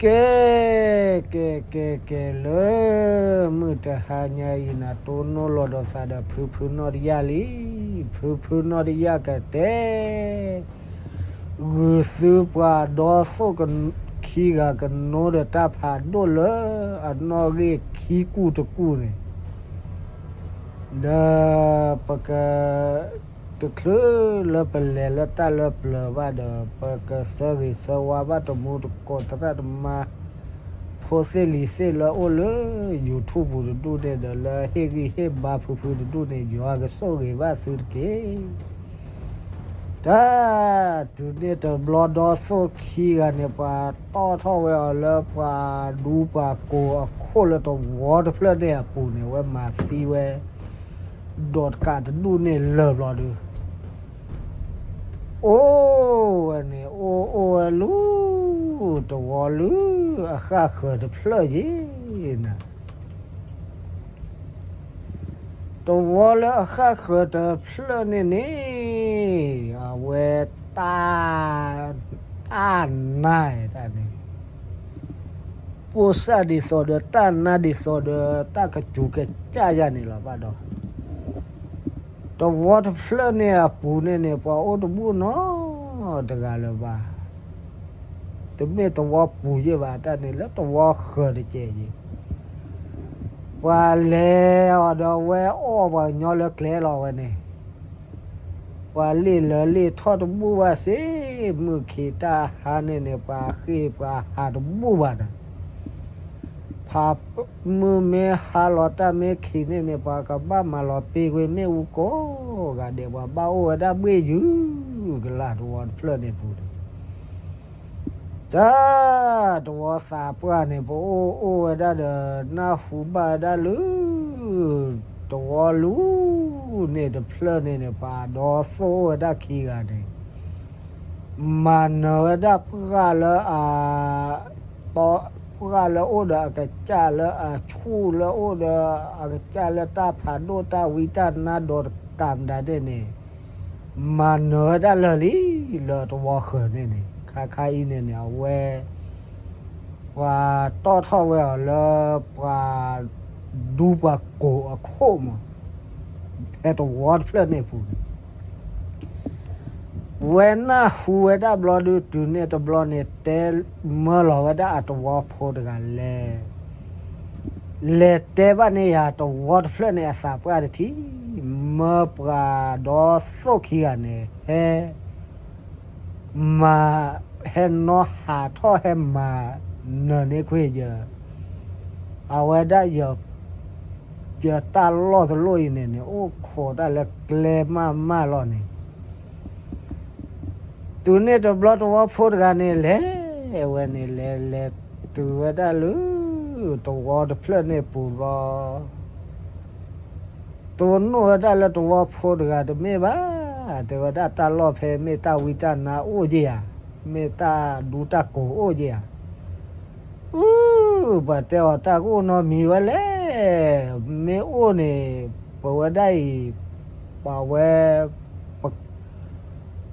ကဲ, ကဲ, ကဲ, ကဲလၢ မုၢ်တဟါညါအံၤ နတိၢ်နီၣ်လီၤဒီးသးဒီးဖုဖုနီၣ်တယၣ်လံ, ဖုဖုနီၣ်တယၣ်ကတဲ ဂုာ်သုပှၤဒီသိၣ်ခံဂၤကနိဒီးတၢ်ဖးဒိၣ်လၢအနီၣ်ဂံၢ်ခံကူၣ်တကူၣ်န့ၣ်, ဒီးပက တချုးလၢပလဲၤလၢတၢ်လၢပျၢၤဘၣ်ဒီး ပကဆၢဂ့ၤဆၢဝါဘၣ်တမူတကိး သရၣ်သမါ ဖိသ့ၣ်လံၤသ့ၣ်လၢအိၣ်လၢ YouTube ပူၤတဒူၣ်န့ၣ်ဒီး လၢဟ့ၣ်ဂံၢ်ဟ့ၣ်ဘါဖုဖုတဒူၣ်န့ၣ် ယွၤကဆိၣ်ဂ့ၤဘၣ်သုတက့ၢ်. တၢ် တုၤန့ၣ်တဘျီဒီသိၣ်ခံဂၤန့ၣ် ပှၤတီၣ်ထီၣ်ဝဲအီၤလၢပှၤဒူပှၤကိာ်အခိၣ်လၢတဝီတဖျၢၣ်န့ၣ်အပူၤန့ၣ် အဝဲမၤသံဝဲ ဒီးတကးတဒူၣ်န့ၣ်လၢာ်ဘျီဒုး အိၣ်ဝဲန့ၣ် အိၣ်အိၣ်ဝဲလၢ တဝီလၢအဃၣ်ဃၢၤတဖျၢၣ်ယဲနၤ တဝီလၢအဃၣ်ဃၢၤတဖျၢၣ်န့ၣ်န့ၣ် အဝဲတၢ် တၢ်နါတၢ်န့ၣ် ပိၢ်စၢ်ဒ်သိးဒီးတၢ်နါဒ်သိးဒီးတၢ်ကစူၤကစၢ်ယါန့ၣ်လီၤဘၣ်ဒီး တဝီတဖျၢၣ်န့ၣ်အပူၤန့ၣ်န့ၣ် ပှၤအိၣ်တဘူၣ်နီတဂၤလၢၤဘၣ်. တမ့ၢ်တဝီပူၤယဲၢ်ဘၣ် တၢ်န့ၣ်လၢတဝီဃၢၤတကဲးယဲၢ် ပှၤလဲၤအီၤဒီးဝဲအီၣ်ပှၤကညီလၢကျဲလီၤဝဲန့ၣ် ပှၤလ့ၢ်လၢလ့ၢ်ထီၣ်တဘူၣ်ဘၣ်စ့ၢ် မုၢ်ခံးတၢ်ဟါန့ၣ်န့ၣ် ပှၤဃ့ၢ်ပှၤဟးတဘူၣ်ဘၣ်ဒီး ဖးမုၢ်မ့ၢ်ဟါလီၤတၢ်မ့ၢ်ခံးန့ၣ်န့ၣ် ပှၤကဘၣ်မၤလီၤပ့ၤကွံာ်မ့ၣ်အူကိးဂၤဒဲး ပှၤဘၣ်အိၣ်ဝဲဒၣ်ဘှ့ၣ်ယုၢ်ကလာ်တဝီတဖျၢၣ်န့ၣ်ပူၤန့ၣ် တၢ် တဝီသးပှၢ်န့ၣ် ပအိၣ်အိၣ်ဝဲဒၣ်ဒီး နၢ်ဟူဘၣ်ဝဲဒၣ်လၢ တဝီလူၤန့ၣ်တဖျၢၣ်န့ၣ်န့ၣ် ပှၤဒီသိၣ်အိၣ်ဝဲဒၣ်ခံဂၤန့ၣ် မၤနၢၤဝဲဒၣ်ပှၢ်လၢအ တီ ပှၢ်လၢအိၣ်ဒီးအကစၢ်လၢအဆူၣ်လၢအိၣ်ဒီး အကစၢ်လၢတၢ်ဖးဒိၣ်တၢ်ဝံတၢ်နါဒီးတကးမတၤဒဲးန့ၣ် မၤနၢၤဝဲဒၣ်လၢာ်လံ လၢတဝီဃၢၤန့ၣ်န့ၣ် ခါခါအံၤန့ၣ်န့ၣ် အဝဲ ပှၤတီၣ်ထီၣ်ဝဲအီၤလၢ ပှၤ ဒူပှၤကိာ်အခိၣ်မး ဖဲတဝီတဖျၢၣ်န့ၣ်ပူၤန့ၣ် ဝဲနၢ်ဟူဝဲဒၣ်ဘျီဒုး တုၤန့ၣ်တဘျီန့ၣ် တဲမၢလီၤဝဲဒၣ်အတဝီဖိတဂၤလဲၣ် လဲၤတဲဘၣ်န့ၢ်ယၤတဝီတဖျၢၣ်န့ၣ်အသးပှၢ်တထံၣ် မၢပှၤဒီသိၣ်ခံဂၤန့ၣ် ဟဲ မၤ ဟဲနီၢ်ဟးထီၣ်ဟဲမၤနၢၤန့ၢ်ကွံာ်ယၤ အဝဲဒၣ်ယ ယတၢ်လီၢ်တလီၢ်အံၤန့ၣ်န့ၣ် အိၣ်ခိးတၢ်လၢကျဲမးမးလီၤန့ၣ် တုၤန့ၣ်တဘျီတဝီဖိတဂၤန့ၣ် လဲၤဝဲန့ၣ် လဲၤလဲၤတုၤဝဲဒၣ်လၢ တဝီတဖျၢၣ်န့ၣ်ပူၤဘျီ တိၢ်နီၣ်ဝဲဒၣ်လၢတဝီဖိတဂၤတမ့ၢ်ဘၣ်, တဲဝဲဒၣ်တၢ်လီၢ်ဖဲမ့ၢ်တၢ်ဝံတၢ်နါအိၣ်က့ဧါ, မ့ၢ်တၢ်ဒူတၢ်ကိးအိၣ်က့ဧါ. အူ, ပှၤတဲအီၤတၢ်ကအိၣ်နီတမံၤဝဲလဲၣ်, မ့ၢ်အိၣ်န့ၣ် ပဝဲဒၣ်အံၤ ပဝဲ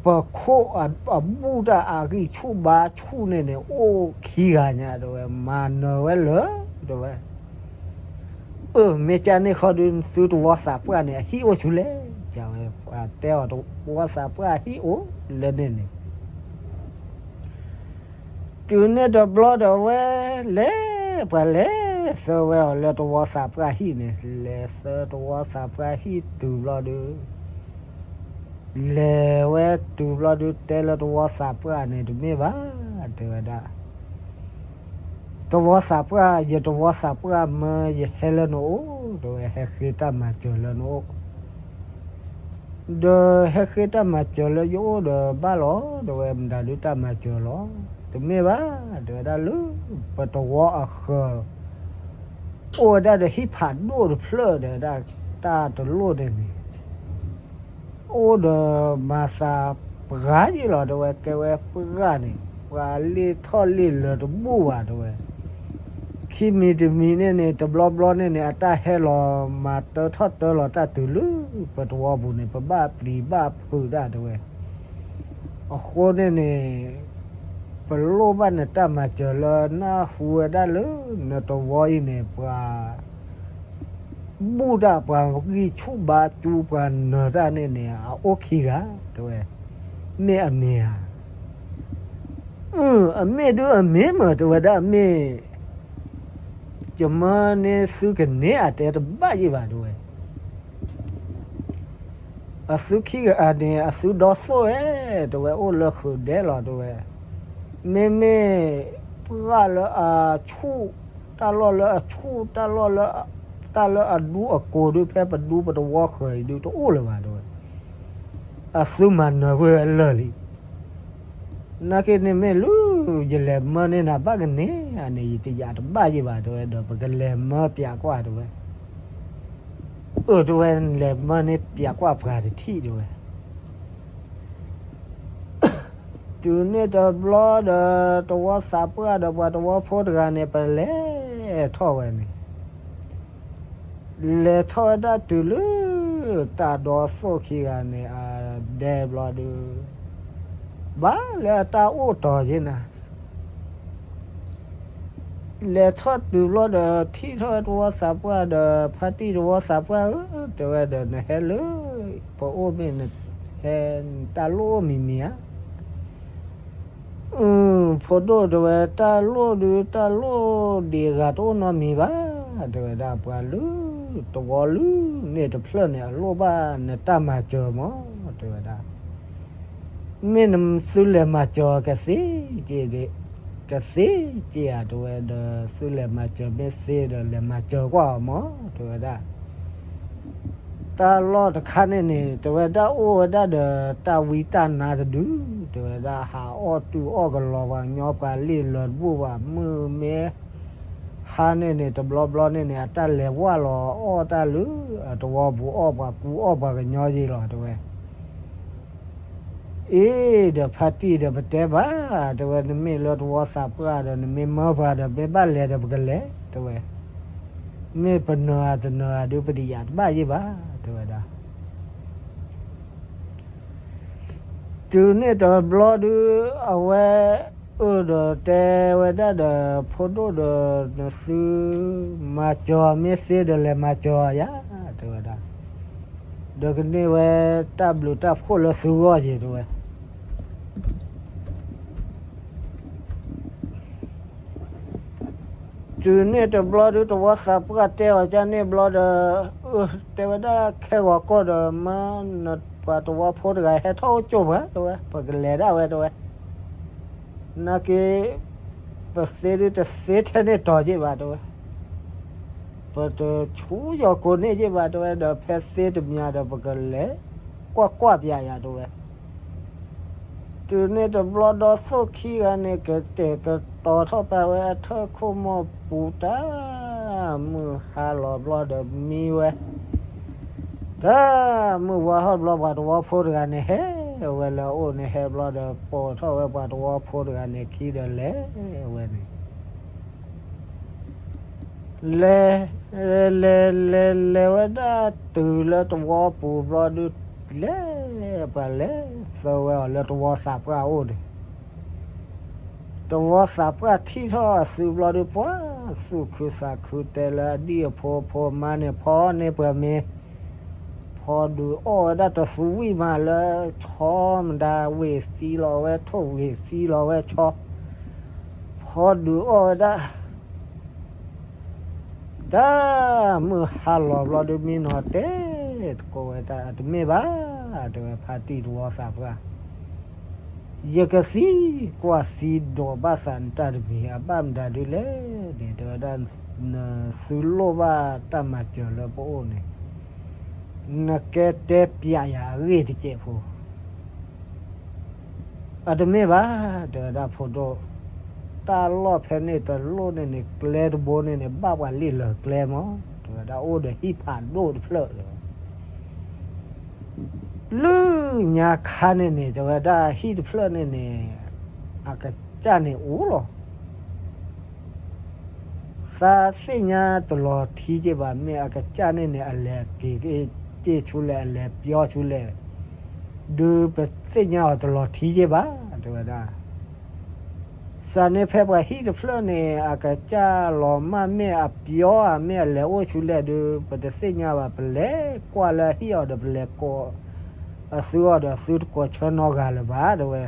ပခိၣ်အဘူၣ်တၢ်အဂံၢ်ဆူၣ်ဘါဆူၣ်န့ၣ်န့ၣ် အိၣ်ခံဂၤညါတဲဝဲ, မၤနၢၤဝဲလၢာ်တဲဝဲ. အၢ မ့ၢ်ကန့ၣ်ဃီဒုး သုတဝီသးပှၢ်န့ၣ် အဟံၣ်အိၣ်ဆူလဲၣ်, တဲဝဲ, ပှၤတဲအီၤတဝီသးပှၢ်အဟံၣ်အိၣ်လၢန့ၣ်န့ၣ် တုၤန့ၣ်တဘျီဒီးဝဲလဲၤ, ပှၤလဲၤဆှၢဝဲအီၤလၢတဝီသးပှၢ်ဟံၣ်န့ၣ်, လဲၤဆှၢတဝီသးပှၢ်ဟံၣ်တုၤဘျီဒီး လဲၤဝဲတုၤဘျီဒုး တဲလၢတဝီသးပှၢ်န့ၣ် တမ့ၢ်ဘၣ်, တဲဝဲဒၣ်, တဝီသးပှၢ်, ယတဝီသးပှၢ်မၢယဟဲလၢနအိၣ်, တဲဝဲ, ဟဲဃ့တၢ်မၤစၢၤလၢနအိၣ် ဒီးဟဲဃ့တၢ်မၤစၢၤလၢယအိၣ်ဒီးဘၣ်လီၤ, တဲဝဲ, မတၤဒုးတၢ်မၤစၢၤလီၤ. တမ့ၢ်ဘၣ်, တဲဝဲဒၣ်, လၢပတဝီအဃၢၤ အိၣ်ဝဲဒၣ်ဒီးဟံၣ်ဖးဒိၣ်တဖျၢၣ်, တဲဝဲဒၣ်, တၢ်တလိၣ်န့ၣ်န့ၣ် အိၣ်ဒီးမၤသးပှၢ်ယဲလီၤ, တဲဝဲ, ကဲဝဲပှၢ်န့ၣ် ပှၤလ့ၢ်ထီၣ်လ့ၢ်လၢာ်တဘူၣ်ဘၣ်, တဲဝဲ. ခံမံၤတမံၤန့ၣ်န့ၣ် တဘျီဘျီန့ၣ်န့ၣ် အတၢ်ဟဲလီၤမၤတၢထီၣ်တၢလီၤတၢ်တုၤလၢပတဝီပူၤန့ၣ် ပဘၣ်ပျံၤဘၣ်ဖုးဒၣ်, တဲဝဲ. အဃိန့ၣ်န့ၣ် ပလိၣ်ဘၣ်နတၢ်မၤစၢၤလၢနၢ်ဟူဝဲဒၣ်လၢ နတဝီအံၤန့ၣ် ပှၤ ဘူၣ်တၢ် ပှၤဂံၢ်ဆူၣ်ဘါစူၤ ပှၤနၢၤတၢ်န့ၣ်န့ၣ် အအိၣ်ခံဂၤ တဲဝဲ, မ့ၢ်အမ့ၢ်ဧါ. အမ့ၢ်ဒုးအမ့ၢ်မ့ၢ် တဲဝဲဒၣ် မ့ၢ် ယမၢန့ၢ်သုကန့ၢ်အတဲတဘၣ်ယံၣ်ဘၣ် တဲဝဲ. အသုခံဂၤန့ၣ် အသုဒီသိၣ်ဝဲ တဲဝဲ အိၣ်လၢဃုာ်ဒဲးလီၤ တဲဝဲ. မ့မ့ၢ် ပှၢ်လၢအဆူၣ်, တၢ်လီၢ်လၢအဆူၣ်, တၢ်လီၢ်လၢ တၢ်လၢအဒူအကိၤဒုး ဖဲပဒူပတဝီဃၢၤအံၤဒုး တအိၣ်လၢၤဘၣ် တဲဝဲ. အသုမၤနၢၤကွံာ်ဝဲလၢာ်လံ. နာ်က့န့ၣ်မ့ၢ်လၢ ယလဲၤမၢန့ၢ်နၤဘၣ်ကန့ၢ်ဧါန့ၣ် ယတယာ်တဘၣ်ယံၣ်ဘၣ် တဲဝဲ, ဒီးပကလဲၤမၢပျးကွၢ် တဲဝဲ. အၢ တဲဝဲ, လဲၤမၢန့ၢ်ပျးကွၢ်ပှၤတထံၣ် တဲဝဲ. တုၤန့ၣ်တဘျီဒီး တဝီသးပှၢ်ဒီးပှၤတဝီဖိတဂၤန့ၣ် ပလဲၤထီၣ်ဝဲန့ၣ် လဲၤထီၣ်ဝဲဒၣ်တုၤလၢ တၢ်ဒီသိၣ်ခံဂၤန့ၣ် အဒဲဘျီဒုး ဘၣ်လၢအတၢ်အိၣ်တီၤက့ၤနၤ လဲၤထီၣ်တုၤဘျီဒီး ထံၣ်ထီၣ်ဝဲတဝီသးပှၢ်ဒီး ဖါတံၢ်တဝီသးပှၢ်ဧၢ တဲဝဲဒီး နဟဲလၢ ပအိၣ်မ့ၢ်နဟဲ နတၢ်လိၣ်မံၤမံၤဧါ. အၢ ဖိဒိၣ် တဲဝဲ တၢ်လိၣ်ဒုး တၢ်လိၣ်ဒံးအဂၤတအိၣ်နီတမံၤဘၣ် တဲဝဲဒၣ် ပှၤလၢ တဝီလၢန့ၣ်တဖျၢၣ်န့ၣ် အလိၣ်ဘၣ်နတၢ်မၤစၢၤမး တဲဝဲဒၣ်. မ့ၢ်နသုလဲၤမၤစၢၤကသ့က့ၤ ကသ့က့ၤဧါ တဲဝဲဒီး သုလဲၤမၤစၢၤမ့ၢ်သ့ဒီး လဲၤမၤစၢၤကွၢ်အီၤမး တဲဝဲဒၣ်. တၢ်လီၢ်တခါန့ၣ်န့ၣ် တဲဝဲဒၣ် အိၣ်ဝဲဒၣ်ဒီးတၢ်ဝံတၢ်နါတဒု တဲဝဲဒၣ် ဟးအီၣ်တုၤအီၣ်ကလီၤပှၤကညီ ပှၤလ့ၢ်လၢာ်တဘူၣ်ဘၣ် မုၢ်မ့ၢ်ဟါန့ၣ်န့ၣ် တဘျီဘျီန့ၣ်န့ၣ် အတၢ်လဲၤဝၢ်လီၤအီၣ်တၢ်လၢ အတဝီပူၤ အီၣ်ပှၤကူအီၣ်ပှၤကညီယ့လီၤ တဲဝဲ. အ့ ဒီးဖါတံၢ်ဒီး ပတဲဘၣ် တဲဝဲ နမ့ၢ်လၢတဝီသးပှၢ်ဒီး နမ့ၢ်မၢပှၤဒီး မ့ၢ်ဘၣ်လဲၤဒီးပကလဲၤ တဲဝဲ. မ့ၢ်ပနၢၤဧါတနၢၤဧါဒုး ပတယာ်တဘၣ်ယံၣ်ဘၣ် တဲဝဲဒၣ်. တုၤန့ၣ်တဘျီဒုး အဝဲ အၢၣ်ဒီးတဲဝဲဒၣ်ဒီး ဖိဒိၣ်ဒီး နသု မၤစၢၤမ့ၢ်သ့ဒီး လဲၤမၤစၢၤယၤ တဲဝဲဒၣ်. ဒီးကန့ၢ်ဝဲတၢ်ဘျုးတၢ်ဖှိၣ်လၢသုဂီၢ်က့ၤ တဲဝဲ. တုၤန့ၣ်တဘျီဒုး တဝီသးပှၢ်တဲအီၤကန့ၣ်ဘျီဒီး အၢ တဲဝဲဒၣ် ခဲဂီၤကီၢ်ဒီး မၢနပှၤတဝီဖိတဂၤ ဟဲထီၣ်အိၣ်ကၠိၣ်ပှၤ တဲဝဲ, ပကလဲၤဒၣ်ဝဲ တဲဝဲ. နာ်က့ ပသ့ဒုးတသ့ထဲန့ၣ်တီၤက့ၤဘၣ် တဲဝဲ. ပတဆူယီၤကိးန့ၢ်က့ၤဘၣ် တဲဝဲဒီး ဖဲသ့တမံၤဒီး ပကလဲၤကွၢ်ကွၢ်ပျးယၤ တဲဝဲ. တုၤန့ၣ်တဘျီဒီး သိၣ်ခံဂၤန့ၣ် ကတဲာ်ကတီၤထီၣ်ပာ်ဝဲအထၢၣ်ခိၣ်မီၢ်ပူၤ တၢ်မုၢ်ဟါလီၤဘျီဒီးမံဝဲ, တၢ်မုၢ်ဝါထီၣ်ဘျီ ပှၤတဝီဖိတဂၤန့ၣ် ဟဲဝဲလၢအအိၣ်န့ၣ် ဟဲဘျီဒီး ပိာ်ထီၣ်ဝဲပှၤတဝီဖိတဂၤန့ၣ်ခံဒီးလဲၤဝဲန့ၣ် လဲၤ လဲၤ လဲၤ လဲၤဝဲဒၣ်တုၤလၢတဝီပူၤဘျီဒုး လဲၤ ပှၤလဲၤသၢဝဲအီၤလၢတဝီသးပှၢ်အအိၣ်န့ၣ်, တဝီသးပှၢ်ထံၣ်ထီၣ်အသုဘျီဒုး ပှၤသူၣ်ခုသးခုတဲလၢအဒံၣ်အဖိအဖိမါန့ၣ် ဖီန့ၢ်ပှၤမ့ၤ, ဖီဒုးအီၣ်ဝဲဒၣ်တသူဝံၣ်မးလၢဆီမဒါ ဝ့ၢ်သံလီၤဝဲထိၣ် ဝ့ၢ်သံလီၤဝဲဆီ, ဖီဒုးအီၣ်ဝဲဒၣ် တၢ်မုၢ်ဟါလီၤဘျီဒုး မံနီၤတဲသကိးဝဲတၢ် တမ့ၢ်ဘၣ် တဲဝဲ ဖါတံၢ်တဝီသးပှၢ်, ယကသံကွၢ်သံဒိးဘၣ်သးနတၢ်တမံၤ အဘၣ်မတၤဒုးလဲၣ်န့ၣ် တဲဝဲဒၣ်, နသုလိၣ်ဘၣ်တၢ်မၤစၢၤလၢပအိၣ်န့ၣ် နကဲတဲပျးယၤအဂ့ၢ်တစဲးဖိ အတမ့ၢ်ဘၣ် တဲဝဲဒၣ် ဖိဒိၣ်, တၢ်လီၢ်ဖဲန့ၣ်တလိၣ်န့ၣ်န့ၣ် ကျဲတဘိန့ၣ်န့ၣ် ဘၣ်ပှၤလ့ၢ်လၢာ်ကျဲမး တဲဝဲဒၣ် အိၣ်ဒီးဟံၣ်ဖးဒိၣ်တဖျၢၣ် တဲဝဲ, လၢညါခါန့ၣ်န့ၣ် တဲဝဲဒၣ် ဟံၣ်တဖျၢၣ်န့ၣ်န့ၣ် အကစၢ်န့ၣ်အိၣ်လီၤ သးသ့ၣ်ညါတလီၤထံက့ၤဘၣ် မ့ၢ်အကစၢ်န့ၣ်န့ၣ် အလဲၤက့ၤက့ၤဆူလဲၣ် အလဲၤပျီဆူလဲၣ်, ဒုးပသ့ၣ်ညါအီၤတလီၤထံက့ၤဘၣ် တဲဝဲဒၣ်. စးန့ၣ်ဖဲပှၤဟံၣ်တဖျၢၣ်န့ၣ် အကစၢ်လီၤမၢ်မ့ၢ်အပျီဧါ မ့ၢ်အလဲၤအိၣ်ဆူလဲၣ်ဒုး ပတသ့ၣ်ညါဘၣ် ပလဲၤကွၢ်လၢအဟံၣ်အီၤဒီး ပလဲၤကိးအသုအီၤဒီး အသုတကိးဆၢနီတဂၤလၢၤဘၣ် တဲဝဲ.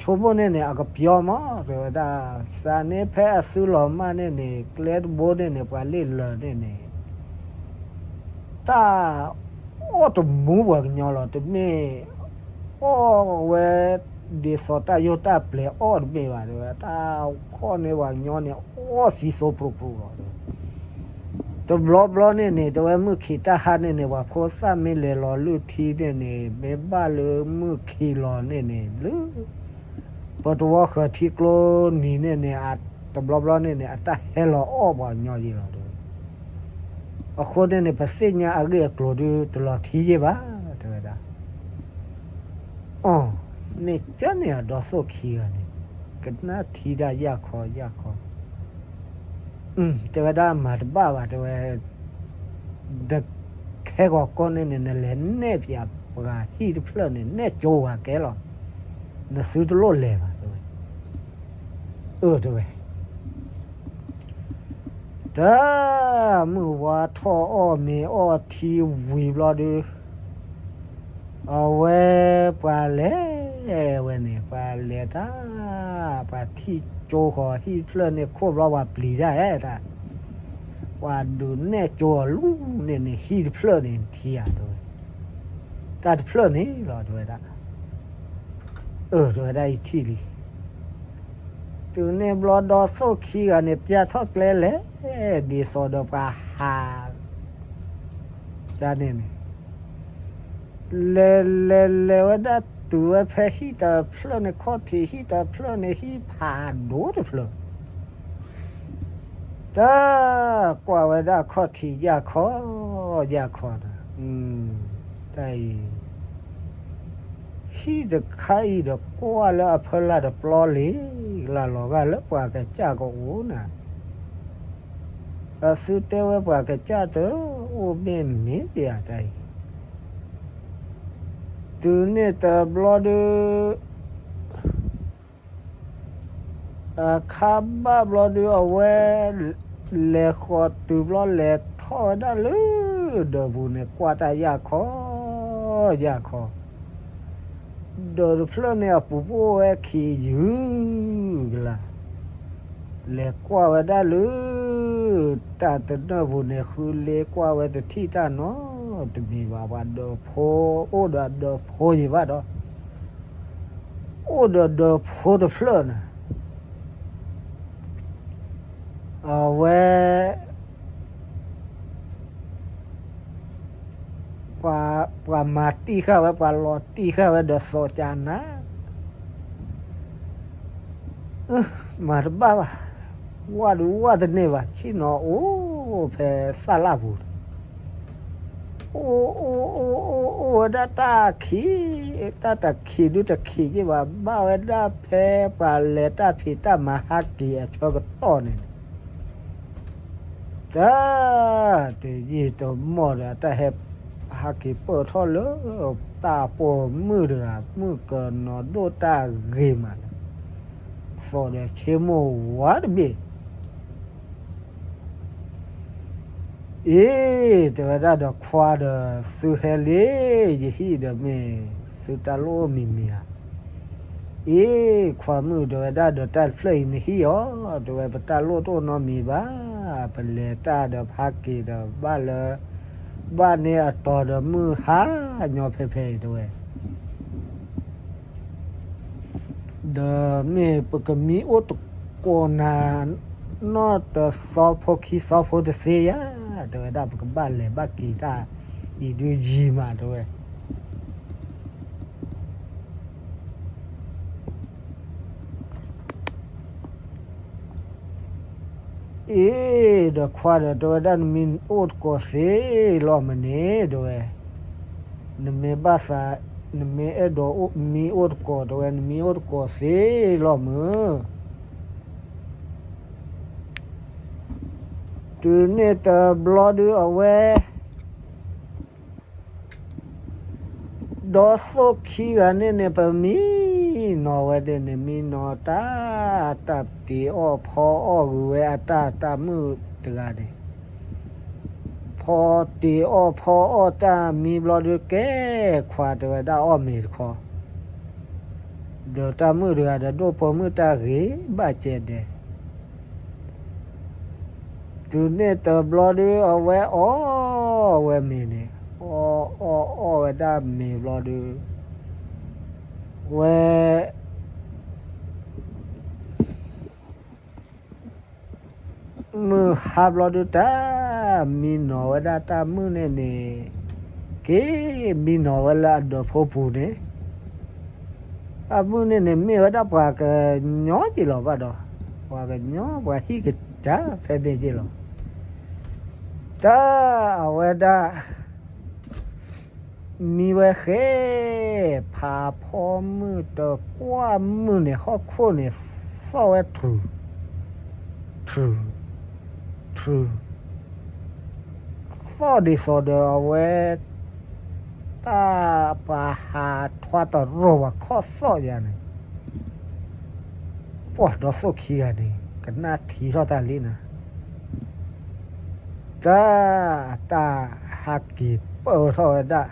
ဆိကမိၣ်န့ၣ်န့ၣ် အကပျီမး တဲဝဲဒၣ်. စးန့ၣ်ဖဲအသုလီၤမၢ်န့ၣ်န့ၣ် ကျဲတဘိန့ၣ်န့ၣ် ပှၤလ့ၣ်လၢာ်န့ၣ်န့ၣ် တၢ်အီၣ်တမူပှၤကညီလီၤ. တမ့ၢ်အီၣ်ဝဲ ဒ်သိးတၢ်ယိၣ်တၢ်ပျဲၤအီၣ်တမ့ၢ်ဘၣ် တဲဝဲ. တၢ်ခီၣ်န့ၢ်ပှၤကညီန့ၣ် အီၣ်စံစိပြူပြူလီၤ တဲဝဲ. တဘျီဘျီန့ၣ်န့ၣ် တဲဝဲ မုၢ်ခံးတၢ်ဟါန့ၣ်န့ၣ် ပှၤဖိသၣ်မ့ၢ်လဲၤလီၤလုၢ်ထံန့ၣ်န့ၣ် မ့ၢ်ဘၣ်လၢမုၢ်ခံးလီၤန့ၣ်န့ၣ် လၢ ပတဝီဃၢၤထံကျိနံၤန့ၣ်န့ၣ် တဘျီဘျီန့ၣ်န့ၣ် အတၢ်ဟဲလီၤအီၣ်ပှၤကညီယံလီၤ တဲဝဲ. အဃိန့ၣ်န့ၣ် ပသ့ၣ်ညါအဂ့ၢ်အကျိၤဒုး တလီၤထံယဲၢ်ဘၣ် တဲဝဲဒၣ်. အီ မ့ၢ်ကၠၢန့ၣ်အဒီသိၣ်ခံဂၤန့ၣ် ကနၣ်ထံဒၣ်ယၢ်ခီယၢ်ခီ တဲဝဲဒၣ် မၤတဘၣ်ဘၣ် တဲဝဲ. ဒီးခဲဂီၤကိးန့ၣ်န့ၣ် နလဲၤနဲၣ်ဖျါပှၤဟံၣ်တဖျၢၣ်န့ၣ် နဲၣ်ကၠိဝဲကဲလီၤ. နသုတလိၣ်လဲၤဘၣ် တဲဝဲ. အၢ တဲဝဲ. တၢ် မုၢ်ဝါထီၣ်အီၣ်မ့ၤအီၣ်ထံဝံၤဘျီဒုး အဝဲ ပှၤလဲၤဝဲန့ၣ် ပှၤလဲၤတၢ် ပှၤထံၣ်ကၠိဃီၤဟံၣ်တဖျၢၣ်န့ၣ် ခိၣ်ဘျီပှၤပျံၤတၢ်ဧဲတၢ် ပှၤဒုးနဲၣ်ကၠိအီၤလူၤန့ၣ်န့ၣ် ဟံၣ်တဖျၢၣ်န့ၣ်ထံဧါ တဲဝဲ. တၢ်တဖျၢၣ်န့ၣ်လီၤ တဲဝဲဒၣ်. အၢ တဲဝဲဒၣ် ယထံၣ်လံ. တုၤန့ၣ်ဘျီဒီသိၣ်ခံဂၤန့ၣ် ပျၢ်ထီၣ်ကျဲလဲၣ် ဒ်သိးဒီးပှၤဟး တၢ်န့ၣ်န့ၣ် လဲၤလဲၤလဲၤဝဲဒၣ်တုၤဝဲဖဲဟံၣ်တဖျၢၣ်န့ၣ် ခီၣ်ထံးဟံၣ်တဖျၢၣ်န့ၣ် ဟံၣ်ဖးဒိၣ်တဖျၢၣ် တၢ် ကွၢ်ဝဲဒၣ်ခီၣ်ထံးယၢ်ခီ ယၢ်ခီဒီး တၢ်အံၤ ဟံၣ်တခါအံၤဒီးကွၢ်လၢအဖီလာ်တပျီလံ လၢလီၤဂာ်လၢပှၤကစၢ်ကအိၣ်နၤ အသုတဲဝဲပှၤကစၢ်တအိၣ်မ့ၢ်မ့ၢ်ဧါတၢ်အံၤ တုၤန့ၣ်တဘျီဒုး အခါဘၣ်ဘျီဒုး အဝဲ လဲၤဃီၤတုၤဘျီ လဲၤထီၣ်ဝဲဒၣ်လၢ ဒၢးပူၤန့ၣ် ကွၢ်တၢ်ယၢ်ခီ ယၢ်ခီ ဒၢးတဖျၢၣ်န့ၣ် အပူၤပိၢ်ဝဲခံယုၢ်ကလါ လဲၤကွၢ်ဝဲဒၣ်လၢ တၢ်တနၢၣ်ပူၤန့ၣ် ဃုလ့ကွၢ်ဝဲတထံၣ်တၢ်နီတမံၤဘၣ် ပှၤဒၢးဖိ အိၣ်ဒီးဒၢးဖိယံၤဘၣ်ဒီး အိၣ်ဒီးဒၢးဖိတဖျၢၣ်န့ၣ် အဝဲ ပှၤမၤတံၢ်ဃာ်ဝဲ ပှၤလီၤတံၢ်ဃာ်ဝဲဒီးသီကနၤ မၤတဘၣ်ဘၣ် ဝၣ်ဒုးဝၣ်တန့ၢ်ဘၣ် ဆ့ၣ်နီၤအိၣ်ဖဲသၣ်လၣ်ပူၤ အိၣ်အိၣ်အိၣ်အိၣ်အိၣ်ဝဲဒၣ်တၢ်ခံး တၢ်တခံးဒုတခံးက့ဘၣ် ဘၣ်ဝဲဒၣ်ဖဲပှၤလဲၤတၢ်ဖံးတၢ်မၤဟးက့ၤအဆၢကတီၢ်န့ၣ် တၢ် တယံာ်တမီၢ်ဒီး တၢ်ဟဲဟးက့ၤပၢၢ်ထီၣ်လၢ တၢ်ပိာ်မုၣ်တဂၤ မုၣ်ကနီၤဒိၣ်တၢ်ဂ့ၤမး သီၣ်ဒီးဆ့မိၢ်ဝါတဘ့ၣ် အ့ တဲဝဲဒၣ်ဒီးခွါဒီး သုဟဲလံ ယဟံၣ်ဒီးမ့ၢ်သုတၢ်လိၣ်မံၤမံၤဧါ အ့ ခွါမုၣ်တဲဝဲဒၣ်ဒီး တၢ်တဖျၢၣ်အံၤနဟံၣ်အီၤ တဲဝဲ ပတၢ်လိၣ်တအိၣ်နီတမံၤဘၣ် ပလဲၤတၢ်ဒီးဖးက့ၤဒီးဘၣ်လၢ ဘၣ်န့ၢ်အတီၤဒီးမုၢ်ဟါညီဖဲဖဲအံၤတဲဝဲ ဒီးမ့ၢ်ပကမံအိၣ်တကိးနၤ နီၢ်တသီဖိခံသီဖိတသ့ဧါ တဲဝဲဒၣ် ပကဘၣ်လဲၤဘၣ်က့ၤတၢ်အံၤဒုးယံၤမးတဲဝဲ အ့ ဒီးခွါဒီးတဲဝဲဒၣ် နမံအိၣ်တကိးသ့လီၤမ့ၢ်န့ၣ် တဲဝဲ, နမ့ၢ်ဘၣ်သး နမ့ၢ်အဲၣ်ဒိးမံအိၣ်တကိး တဲဝဲ နမံအိၣ်တကိးသ့လီၤမ့ၢ်. တုၤန့ၣ်တဘျီဒုးအဝဲ ဒီးသိၣ်ခံဂၤန့ၣ်န့ၣ် ပမံ နီၢ်ဝဲဒၣ်န့ၣ် မံနီၢ်တၢ်, တၢ်တ့ၤအီၣ်ဖီအီၣ်ဂုာ်ဝဲအတၢ်, တၢ်မုၣ်တဂၤန့ၣ် ဖီတ့ၤအီၣ်ဖီအီၣ်တၢ်မံဘျီဒုး ကဲခွါ တဲဝဲဒၣ် အီၣ်မ့ၤတခီ, ဒီးတၢ်မုၣ်တဂၤဒီး ဒိၣ်ဖိမုၣ်တၢ်ဂ့ၤဘၣ်ကဲဒဲး တုၤန့ၣ်တဘျီဒုး အဝဲအီၣ်ဝဲမ့ၤန့ၣ်, အီၣ်အီၣ်အီၣ်ဝဲဒၣ်မ့ၤဘျီဒုး ဝဲ မုၢ်ဟါဘျီဒုး တၢ်မံနီၢ်ဝဲဒၣ်တၢ်မုၣ်န့ၣ်န့ၣ်, က့ၤမံနီၢ်ဝဲလၢအဒီးဖိပူၤန့ၣ်, တၢ်မုၣ်န့ၣ်န့ၣ် မ့ၢ်ဝဲဒၣ်ပှၤကညီက့လီၤဘၣ်ဒီး, ပှၤကညီ ပှၤဟံၣ်ကစၢ်ဖဲန့ၣ်က့လီၤ. တၢ်အဝဲဒၣ် မံဝဲဃဲ, ဖးဖီမုၢ်တကွၢ်မုၢ်န့ၣ် ဟီၣ်ခိၣ်န့ၣ် သီၣ်ဝဲထြူး, ထြူး, ထြူး, သီၣ်ဒ်သိးဒီးအဝဲ တၢ်ပှၤဟးထွါတရီၢ်ပှၤခီၣ်သီၣ်ယၤန့ၣ်, ပှၤဒီးသိၣ်ခံဂၤန့ၣ် ကနၣ်ထံထီၣ်တၢ်လံနၤ တၢ်, တၢ်ဟးက့ၤပၢထီၣ်ဝဲဒၣ်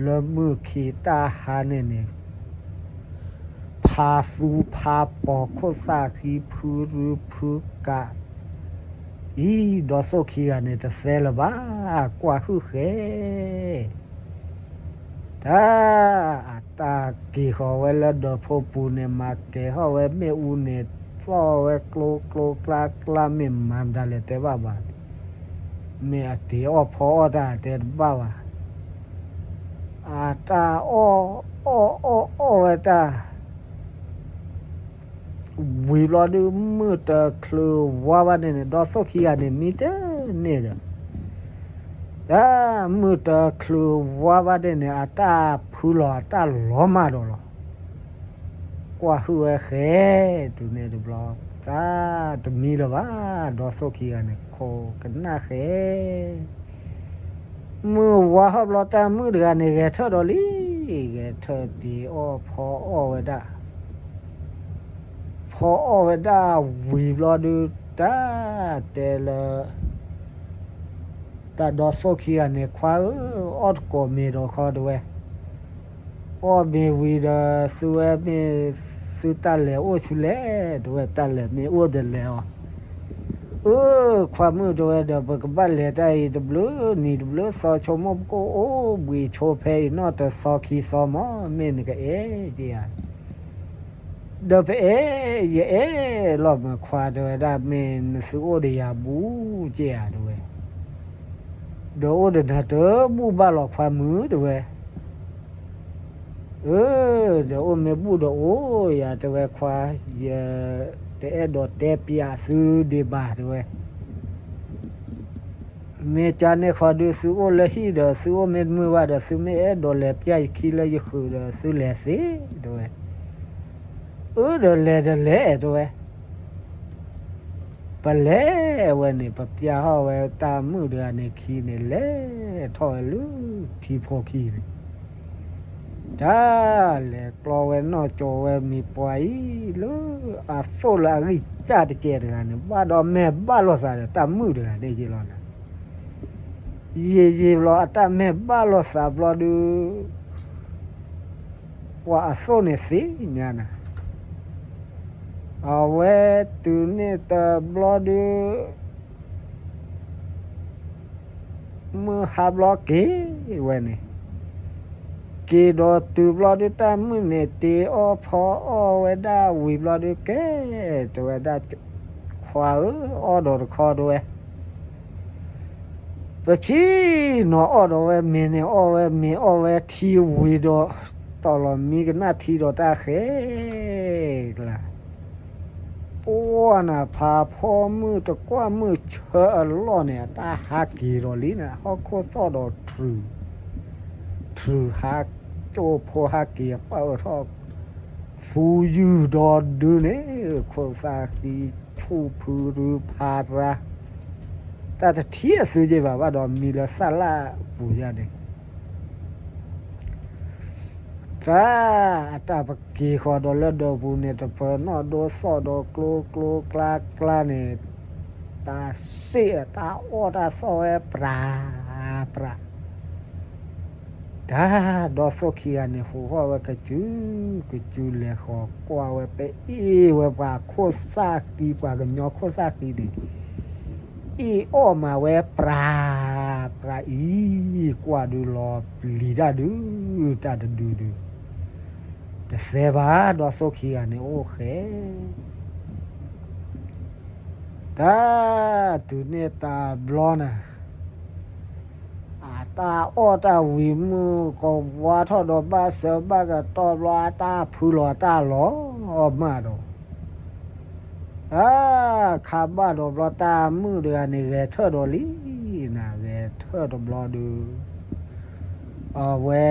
လၢမုၢ်ခံတၢ်ဟါန့ၣ်န့ၣ်, ဖးသူဖးပီၤခိၣ်သၣ်ဃံဖုရူဖုကး, အံၤဒီးသိၣ်ခံဂၤန့ၣ် တသဲလၢၤဘၣ်, ကွၢ်ဟုၣ်ဃဲ တၢ်, အတၢ်က့ၤဃီၤဝဲလၢဒီးဖိပူၤန့ၣ် မၤကဲၤဟီၣ်ဝဲမ့ၣ်အူန့ၣ်, သီၣ်ဝဲကျိကျိကျါကျါ မ့ၢ်မၤမတၤလဲၣ်တဲဘၣ်ဘၣ်, မ့ၢ်အတ့ၤအီၣ်ဖီအီၣ်တၢ်တဲတဘၣ်ဘၣ်, အတၢ်အီၣ်အီၣ်အီၣ်အီၣ်ဝဲတၢ် ဝံၤဘျီဒုး မုၢ်တချုးဝါဘၣ်န့ၣ်န့ၣ် ဒီးသိၣ်ခံဂၤန့ၣ် မံတန့ၢ်ဒီး, တၢ်မုၢ်တချုးဝါဘၣ်န့ၣ်န့ၣ် အတၢ်ဖုလီၤ အတၢ်လီၤမၢ်ဒီးလီၤ. ကွၢ်ဟုၣ်ဝဲဃဲ, တုၤန့ၣ်တဘျီ တၢ်တမံလၢၤဘၣ်, ဒီးသိၣ်ခံဂၤန့ၣ် ခိးကနၣ်ဃဲ မုၢ်ဝါဟီၣ်ဘျီ တၢ်မုၣ်တဂၤန့ၣ် ဂဲၤထၢၣ်ဒီးလံ, ဂဲၤထၢၣ်တ့ၤအီၣ်ဖီအီၣ်ဝဲဒၣ်, ဖီအီၣ်ဝဲဒၣ်ဝံၤဘျီဒုး တၢ်တဲလၢ တၢ်ဒီးသိၣ်ခံဂၤန့ၣ် ခွါဧၢ, အီၣ်တကိးမ့ၤဒီးခီတဲဝဲ, အီၣ်မ့ၤဝံၤဒီး သုဝဲမ့ၢ်သုတၢ်လဲၤအိၣ်ဆူလဲၣ် တဲဝဲ, တၢ်လဲၤမ့ၢ်အိၣ်ဒီးလဲၤအီၤ, အၢ ခွါမုၣ်တဲဝဲဒီး ပကဘၣ်လဲၤတၢ်အံၤတဘျုးနံၤတဘျုးသီ ဆိကမိၣ်ပကအိၣ်ဘှံးဆိဖဲအံၤနီၢ်တသီခံသီမး မ့ၢ်နကအဲၣ်က့ဧါ ဒီးပအဲၣ် ယအဲၣ်လီၤမးခွါ တဲဝဲဒၣ် မ့ၢ်နသုအိၣ်ဒီးယၤဘူးက့ဧါ တဲဝဲ, ဒီးအိၣ်ဒီးနၤတဘူၣ်ဘၣ်လီၤခွါမုၣ် တဲဝဲ, အၢ ဒီးအိၣ်မ့ၢ်ဘူၣ်ဒီးအိၣ်ယၤ တဲဝဲခွါ, ယတအဲၣ်ဒိးတဲပျးသုဒံးဘၣ် တဲဝဲ မ့ၢ်ကန့ၣ်ဃီဒုး သုအိၣ်လၢဟံၣ်ဒီး သုအိၣ်မ့ၢ်တမုာ်ဘၣ်ဒီး သုမ့ၢ်အဲၣ်ဒိးလဲၤပျးယခံလၢယဃုာ်ဒီး သုလဲၤသ့ တဲဝဲ, အၢ ဒီးလဲၤဒီးလဲၤ တဲဝဲ, ပလဲၤဝဲန့ၣ် ပပျးဟီၣ်ဝဲတၢ်မုၣ်တဂၤန့ၣ်ခံန့ၣ် လဲၤထီၣ်ဝဲလၢထံဖိခံန့ၣ် တၢ်လဲၤကျီဝဲနီၢ်ကၠီဝဲမံၤပှၤအံၤ လၢအသိၣ်လၢအဂံၢ်စၢ်တကဲတဂၤန့ၣ် ဘၣ်ဒီးမဲာ်ဘၣ်လိာ်သးဒီးတၢ်မုၣ်တဂၤန့ၣ်ယ့လီၤနၤ, ယံာ်ယံာ်ဘျီ အတၢ်မဲာ်ဘၣ်လိာ်သးဘျီဒုး ပှၤအသိၣ်န့ၣ်သ့ၣ်ညါနၤ, အဝဲတုၤန့ၣ်တဘျီဒုး မုၢ်ဟါဘျီက့ၤဝဲန့ၣ်, က့ၤဒီးတုၤဘျီဒုး တၢ်မုၣ်န့ၣ် တ့အီၣ်ဖီအီၣ်ဝဲဒၣ်ဝံၤဘျီဒုး ကဲ တဲဝဲဒၣ် ခွါဧၢ, အီၣ်ဒီးတခီ တဲဝဲ ပဆံနီၤအီၣ်ဒီးဝဲမ့ၤန့ၣ် အီၣ်ဝဲမ့ၤအီၣ်ဝဲထံဝံၤဒီး တီၢ်လီၤမံကနၣ်ထံဒီးတၢ်ဃဲကျါ, ပှၢ်နၤ ဖးဖီမုၢ်တကွၢ်မုၢ်ဆၢအလီၢ်န့ၣ် အတၢ်ဟးက့ၤဒီးလံနၤ, ဟီၣ်ခိၣ်သီၣ်ဒီးထြူး, ထြူးဟးကၠိဖိဟးက့ၤအပၢၢ်ထီၣ် သူယုၢ်ဒီးဒုန့ၣ် ခိၣ်သၣ်ဃံဆူၣ်ဖုရူဖးရါ, တၢ်တထံၣ်အသုက့ဘၣ်ဘၣ်ဒီး မံလၢသၣ်လၣ်ပူၤယါန့ၣ်, ပ တၢ်အတၢ်ပက့ၤဃီၤဒီးလၢဒၢးပူၤန့ၣ် တပၢၤနီၣ်ဒိသီၣ်ဒီးကျိကျိကျါကျါန့ၣ်, တၢ်စ့ၣ် တၢ်အီၣ်တၢ်သီၣ်ဝဲပြးပြး, တၢ်ဒီသိၣ်ခံဂၤန့ၣ် ဟူးဟီၣ်ဝဲကစုကစု လဲၤဃီၤကွၢ်ဝဲပအ့ၣ်ဝဲပှၤခိၣ်သၣ်ဃံ ပှၤကညီခိၣ်သၣ်ဃံန့ၣ် အ့ၣ်အီၣ်မးဝဲပြးပြးအံၤ, ကွၢ်ဒုးလီၤပျံၤတၢ်ဒုး, တၢ်တဒုဒုး, တသဲဘၣ်, ဒီသိၣ်ခံဂၤန့ၣ်အိၣ်ဃဲ တၢ်တုၤန့ၣ်တဘျီနၤ, အတၢ်အီၣ်တၢ်ဝံၤမုၢ်ကဝါထီၣ်ဒီး ဘၣ်ဆၢဘၣ်ကတီၢ်ဘျီ အတၢ်ဖုလီၤတၢ်လီၤမၢ်ဒီး, အခါဘၣ်ဒီးဘျီ တၢ်မုၣ်တဂၤန့ၣ် ဂဲၤထၢၣ်ဒီးလံနၤ, ဂဲၤထၢၣ်တဘျီဒုး, အဝဲ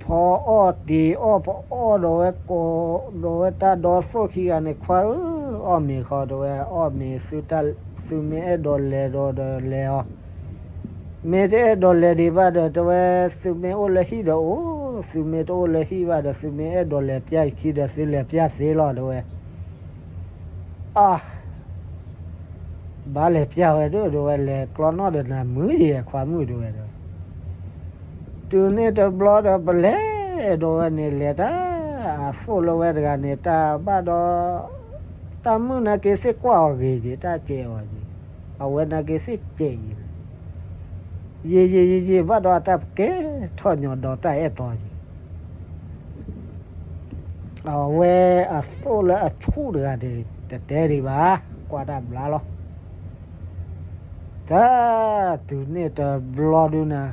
ဖီအီၣ်တ့ၤအီၣ်ပအီၣ်ဒီးဝဲကိး, ဒီးဝဲတၢ်ဒီသိၣ်ခံဂၤန့ၣ် ခွါဧၢ, အီၣ်မ့ၤဃီတဲဝဲ, အီၣ်မ့ၤသု, သုမ့ၢ်အဲၣ်ဒိးလဲၤဒီးဒီးလဲၤအီၤ, မ့ၢ်တအဲၣ်ဒိးလဲၤဒံးဘၣ်ဒီးတဲဝဲ, သုမ့ၢ်အိၣ်လၢဟံၣ်ဒီးအိၣ်, သုမ့ၢ်တအိၣ်လၢဟံၣ်ဘၣ်ဒီး သုမ့ၢ်အဲၣ်ဒိးလဲၤပျၢ်ယခံဒီး သုလဲၤပျၢ်သ့လီၤတဲဝဲ အ ဘၣ်လဲၤပျၢ်ဝဲဒၣ်တဲဝဲ, လဲၤကျီနီၣ်ဒီးနၤမုာ်ယဲ ခွါမုၣ်တဲဝဲဒီး, တုၤန့ၣ်တဘျီဒီး ပလဲၤဒီးဝဲန့ၣ် လဲၤတၢ်အသိၣ်လၢဝဲတဂၤန့ၣ် တၢ်ဘၣ်ဒီး, တၢ်မုၣ်နာ်က့ၤသ့ၣ်ကွၢ်အီၤဂ့ၤက့ၤ တၢ်ကဲးအီၤက့ၤ, အဝဲနာ်က့ၤသ့ၣ်ကဲးအံၤ ယံာ်ယံာ်ယံာ်ယံာ်ဘၣ်ဒီး အတၢ်ကဲထီၣ်ညီဒီးတၢ်အဲၣ်တီယံာ်, အဝဲအသိၣ်လၢအဆူၣ်တဂၤန့ၣ် တတဲဒံးဘၣ်, ကွၢ်တၢ်ဘျါလီၤ. တၢ်တုၤန့ၣ်တဘျီဒုနၤ,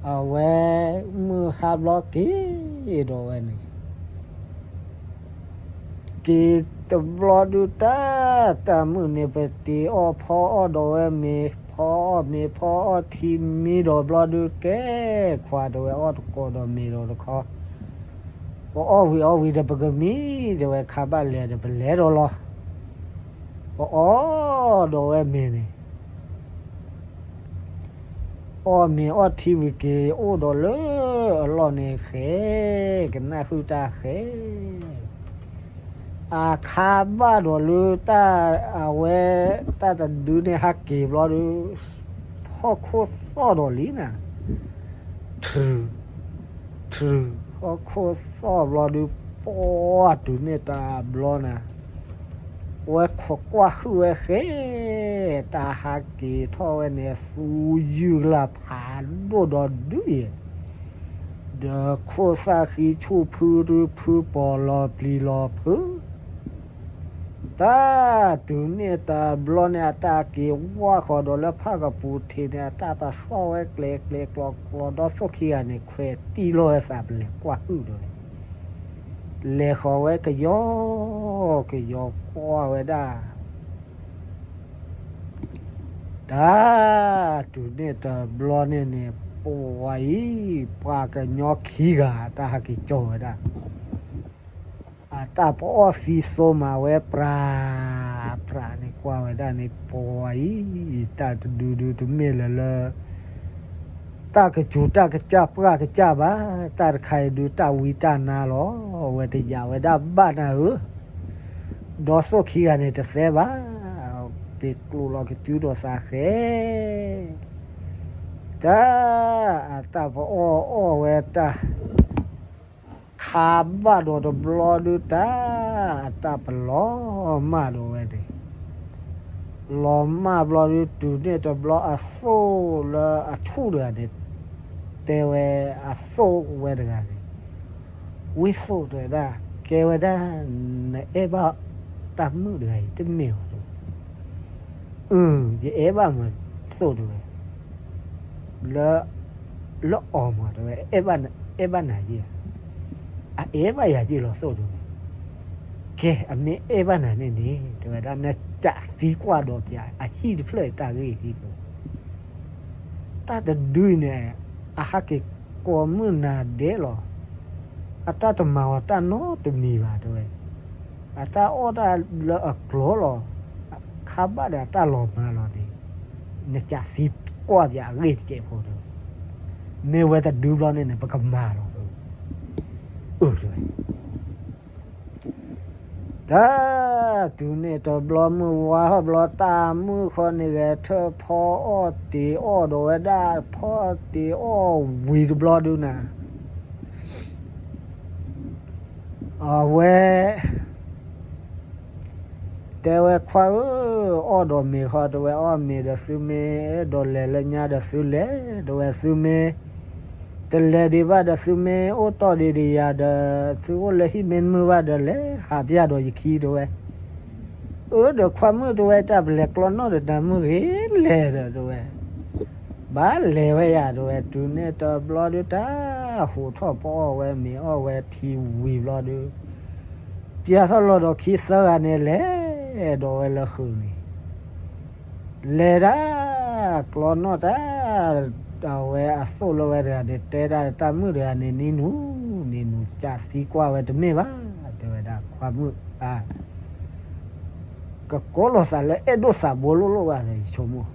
အဝဲမုၢ်ဟါဘျီက့ၤဒီးဝဲန့ၣ် က့ၤတဘျီဒုတၢ်, တၢ်မုၣ်န့ၣ် ပတ့ၤအီၣ်ဖီအီၣ်ဒီးဝဲမ့ၤ, ဖီအီၣ်မ့ၤဖီအီၣ်ထံမံဒီးဘျီဒု ကဲခွါတဲဝဲ အီၣ်တကိးဒီးမ့ၤဒီးတခီ, ပအီၣ်ဝံၤအီၣ်ဝံၤဒီး ပကမံဒီးဝဲ ခါဘၣ်လဲၤဒီးပလဲၤဒီးလီၤ. ပအီၣ်ဒီးဝဲမ့ၤန့ၣ် အီၣ်မ့ၤအီၣ်ထံဝံၤက့ၤ အိၣ်ဒီးလၢအလီၢ်န့ၣ်ဃဲ, ကနၣ်ဟုၣ်တၢ်ဃဲ, အခါဘၣ်ဒီးလၢတၢ်အဝဲ တၢ်တဒုန့ၣ်ဟဲက့ၤဘျီဒု ဟီၣ်ခိၣ်သီၣ်ဒီးလံနၤ, ထုး ထုး ဟီၣ်ခိၣ်သီၣ်ဘျီဒု ပှၤတုၤန့ၣ်တဘျီနၤ, ဝဲခိးကွၢ်ဟုၣ်ဝဲဃဲ, တၢ်ဟးက့ၤထီၣ်ဝဲန့ၣ် သူယုၢ်ကလၢ်ဖးဒိၣ်ဒီးဒုယဲၢ်, ဒီးခိၣ်သၣ်ဃံဆူၣ်ဖုဖု ပီၤလီၤပျံၤလီၤဖုး တၢ်တုၤန့ၣ်တဘျီန့ၣ် အတၢ်က့ၤဝၢ်ဃီၤဒီးလၢဖၣ်ကပူၤထံးန့ၣ် အတၢ်ပသီၣ်ဝဲကျဲၤကျဲၤကျီကျီ ဒီသိၣ်ခံဂၤန့ၣ် ခွဲးတံၢ်လီၤဝဲသး ပလဲၤကွၢ်ဟုၣ်ဒီးဝဲ, လဲၤဃီၤဝဲကယီကယီကွၢ်ဝဲဒၣ် တၢ်တုၤန့ၣ်တဘျီန့ၣ်န့ၣ် ပှၤအံၤ ပှၤကညီခံဂၤ တၢ်ဟဲက့ၤကၠီဝဲဒၣ် အတၢ်ပအီၣ်သံသိမးဝဲပြး ပြးန့ၣ် ကွၢ်ဝဲဒၣ်န့ၣ် ပှၤအံၤ တၢ်တဒုဒုတမ့ၢ်လၢၤလၢ တၢ်ကစူၤတၢ်ကစၢ်ပှၢ်ကစၢ်ဘၣ်, တၢ်တခါအံၤဒု တၢ်ဝံတၢ်နါလီၤ. အဝဲတယာ်ဝဲဒၣ်ဘၣ်နၤဧၢ, ဒီသိၣ်ခံဂၤန့ၣ်တသဲဘၣ်, က့ၤကျိးလီၤကစုဒီးသးဃဲ တၢ် အတၢ်ပအီၣ်အီၣ်ဝဲတၢ် ခါဘၣ်ဒီးတဘျီဒုတၢ် အတၢ်ပလီၤမၢ်ဒီးဝဲန့ၣ်, လီၤမၢ်ဘျီဒု တုၤန့ၣ်တဘျီအသိၣ်လၢအဆူၣ်တဂၤန့ၣ် တဲဝဲအသိၣ်ဝဲတဂၤန့ၣ်, ဝံသိၣ်တဲဝဲဒၣ်, ကဲဝဲဒၣ် နအဲၣ်ဘၣ်တၢ်မုၣ်တဂၤအံၤတမ့ၢ်ဧါ အၢ ယအဲၣ်ဘၣ်မးသိၣ်တဲဝဲ, လၢ လၢအီၤမးတဲဝဲ, အဲၣ်ဘၣ်နၤယဲၢ်ဧါ, အအဲၣ်ဘၣ်ယၤယဲၢ်လီၤသိၣ်တဲဝဲ, ကဲအမ့ၢ်အဲၣ်ဘၣ်နၤန့ၣ်န့ၣ် တဲဝဲဒၣ် နကးသံကွၢ်ဒီးက့ၤ အဟံၣ်တဖျၢၣ်တၢ်ဂ့ၢ်ဟံၣ်တဲဝဲ, တၢ်တဒုအံၤန့ၣ် အဟးက့ၤကိးမုၢ်နၤဒဲးလီၤ, အတၢ်တမၤဝဲတၢ်နီတမံၤဘၣ်တဲဝဲ, အတၢ်အီၣ်တၢ်လၢအကျိၤလီၤ, ခါဘၣ်ဒီးအတၢ်လီၤမၢ်လီၤန့ၣ်, နကးသံကွၢ်ပှၤအဂ့ၢ်တစဲးဖိဒီး, မ့ၢ်ဝဲတဒုဘျီန့ၣ်န့ၣ် ပကမၤလီၤ. အၢ တဲဝဲ တၢ် တုၤန့ၣ်တဘျီမုၢ်ဝါထီၣ်ဘျီ တၢ်မုၣ်ဃီန့ၣ် ဂဲၤထၢၣ်ဖီအီၣ်တ့ၤအီၣ်ဒီးဝဲဒၣ် ဖီတ့ၤအီၣ်ဝံၤတဘျီဒုနၤ, အဝဲ တဲဝဲ ခွါဧၢ, အီၣ်ဒီးမ့ၤဃီ, တဲဝဲ အီၣ်မ့ၤဒီးသုမ့ၢ်အဲၣ်ဒိးလဲၤလၢညါဒီးသုလဲၤ, တဲဝဲ သုမ့ၢ်တလဲၤဒံးဘၣ်ဒီး သုမ့ၢ်အိၣ်တီၢ်ဒံးဒီးယၤဒီး သုအိၣ်လၢဟံၣ်မ့ၢ်တမုာ်ဘၣ်ဒီး လဲၤဟးပၠၢ်ဒီးယခံ တဲဝဲ. အၢ ဒီးခွါမုၣ် တဲဝဲ တၢ်ပလဲၤကျီနီၣ်ဒီးတၢ်မုၣ်ဂ့ၤလဲၣ်ဒီး တဲဝဲ ဘၣ်လဲၤဝဲယၤ တဲဝဲ. တုၤန့ၣ်တဘျီဒု တၢ်ဟူးထီၣ်ဖီအီၣ်ဝဲ မ့ၤအီၣ်ဝဲထံဝံၤဘျီဒု ပၠၢ်ထီၣ်လီၤဒီးခံသၢဂၤန့ၣ် လဲၤဒီးဝဲလၢဃုာ်န့ၣ်, လဲၤတၢ် ကျီနီၣ်တၢ်, အဝဲအသိၣ်လၢဝဲတဂၤန့ၣ် တဲဒၣ်တၢ်မုၣ်တဂၤန့ၣ် နံၤနူၤ နံၤနူၤ ကးသံကွၢ်ဝဲတမ့ၢ်ဘၣ် တဲဝဲဒၣ် ခွါမုၣ်ဧၢ, ကကိးလိာ်သးလၢအဲၣ်ဒိၣ်သးဘိလိၣ်လိၣ်ဘၣ် ယဆိကမိၣ်,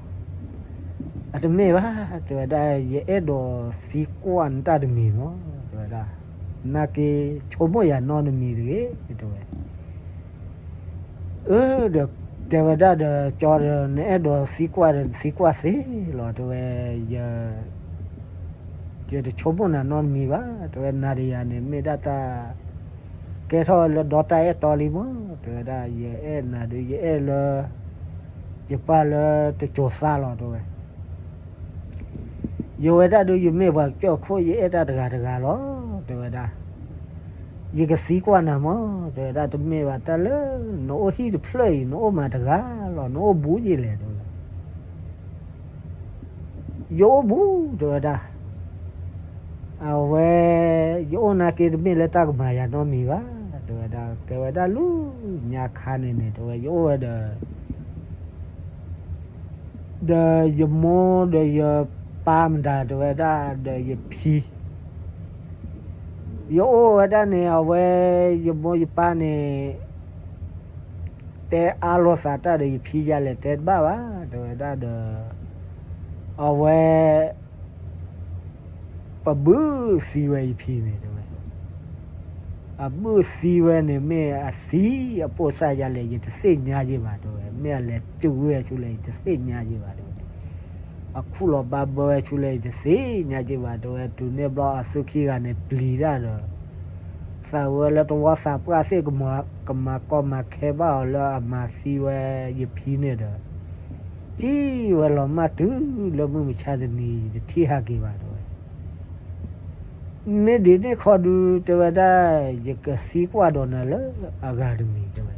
အတမ့ၢ်ဘၣ် တဲဝဲဒၣ် ယအဲၣ်ဒိးသံကွၢ်နတၢ်တမံၤမး တဲဝဲဒၣ်, နာ်က့ၤဆိကမိၣ်ယၤနီတမံၤတဂ့ၤ တဲဝဲ. အၢ ဒီးတဲဝဲဒၣ်ဒီး ကၠီဒီး နအဲၣ်ဒိးသံကွၢ်ဒီးသံကွၢ်သ့လီၤ တဲဝဲ, ယတဆိကမိၣ်နၤနီတမံၤဘၣ် တဲဝဲ, နၤဒီးယၤန့ၣ် မ့ၢ်ဒၣ်တၢ် ကဲထီၣ်လၢဒီတၢ်အဲၣ်တီလံမး တဲဝဲဒၣ်, ယအဲၣ်နၤဒုး ယအဲၣ်လၢ ယပၢ်လၢတစိၤသးလီၤ တဲဝဲ. ယဝဲဒၣ်ဒုး ယမ့ၢ်ပှၤကစၢၢ်ခိၣ် ယအဲၣ်တၢ်တဂၤတဂၤလီၤ တဲဝဲဒၣ်. ယကသံကွၢ်နၤမး တဲဝဲဒၣ်, တမ့ၢ်ဘၣ်တၢ်လၢ နအိၣ်ဟံၣ်တဖျၢၣ်အံၤ နအိၣ်မးတဂၤလီၤ, နအိၣ်ဘူးယံာ်လဲၣ် တဲဝဲ. ယအိၣ်ဘူး တဲဝဲဒၣ်. အဝဲ ယအိၣ်နာ်က့ တမ့ၢ်လၢတၢ်ကမၤယၤနီတမံၤဘၣ် တဲဝဲဒၣ်, ကဲဝဲဒၣ်လၢညါခါန့ၣ်န့ၣ် တဲဝဲ, ယအိၣ်ဝဲဒီး ဒီးယမိၢ်ဒီးယပၢ်မတၤ တဲဝဲဒၣ်, ဒီးယဖံ ယအိၣ်ဝဲဒၣ်န့ၣ် အဝဲ ယမိၢ်ယပၢ်န့ၣ် တဲအါလိာ်သးတၢ်ဒီးယဖံယါလဲၣ် တဲတဘၣ်ဘၣ် တဲဝဲဒၣ်ဒီး အဝဲ ပဘုၣ်သံဝဲယဖံန့ၣ် တဲဝဲ. အဘုၣ်သံဝဲန့ၣ် မ့ၢ်အသံအပိၢ်စၢ်ယါလဲၣ် ယတသ့ၣ်ညါယ့ၢ်ဘၣ် တဲဝဲ, မ့ၢ်အလဲၤစုၣ်ဝဲဆူလဲၣ် ယတသ့ၣ်ညါယ့ၢ်ဘၣ် တဲဝဲ, အခူၣ်လီၤဘါဘၢဝဲဆူလဲၣ် ယတသ့ၣ်ညါယ့ၢ်ဘၣ် တဲဝဲ. တုၤန့ၣ်ဘျီ အသုခံဂၤန့ၣ် ပျံၤတၢ်ဒီး သးဝဲလၢတဝီသးပှၢ်သ့ၣ် ကမၤကီမၤခဲဘၣ်အီၤလၢအမၤသံဝဲယဖံန့ၣ်ဒီး စံၣ်ဝဲလီၤမၢ်တုၤလၢမုၢ်မဆါတနံၤ ယတထံၣ်ဟးက့ၤဘၣ် တဲဝဲ. မ့ၢ်ဒ်န့ၣ်ခီဒုး တဲဝဲဒၣ်, ယကသံကွၢ်ဒီးနၤလၢအဂၤတမံၤ တဲဝဲ.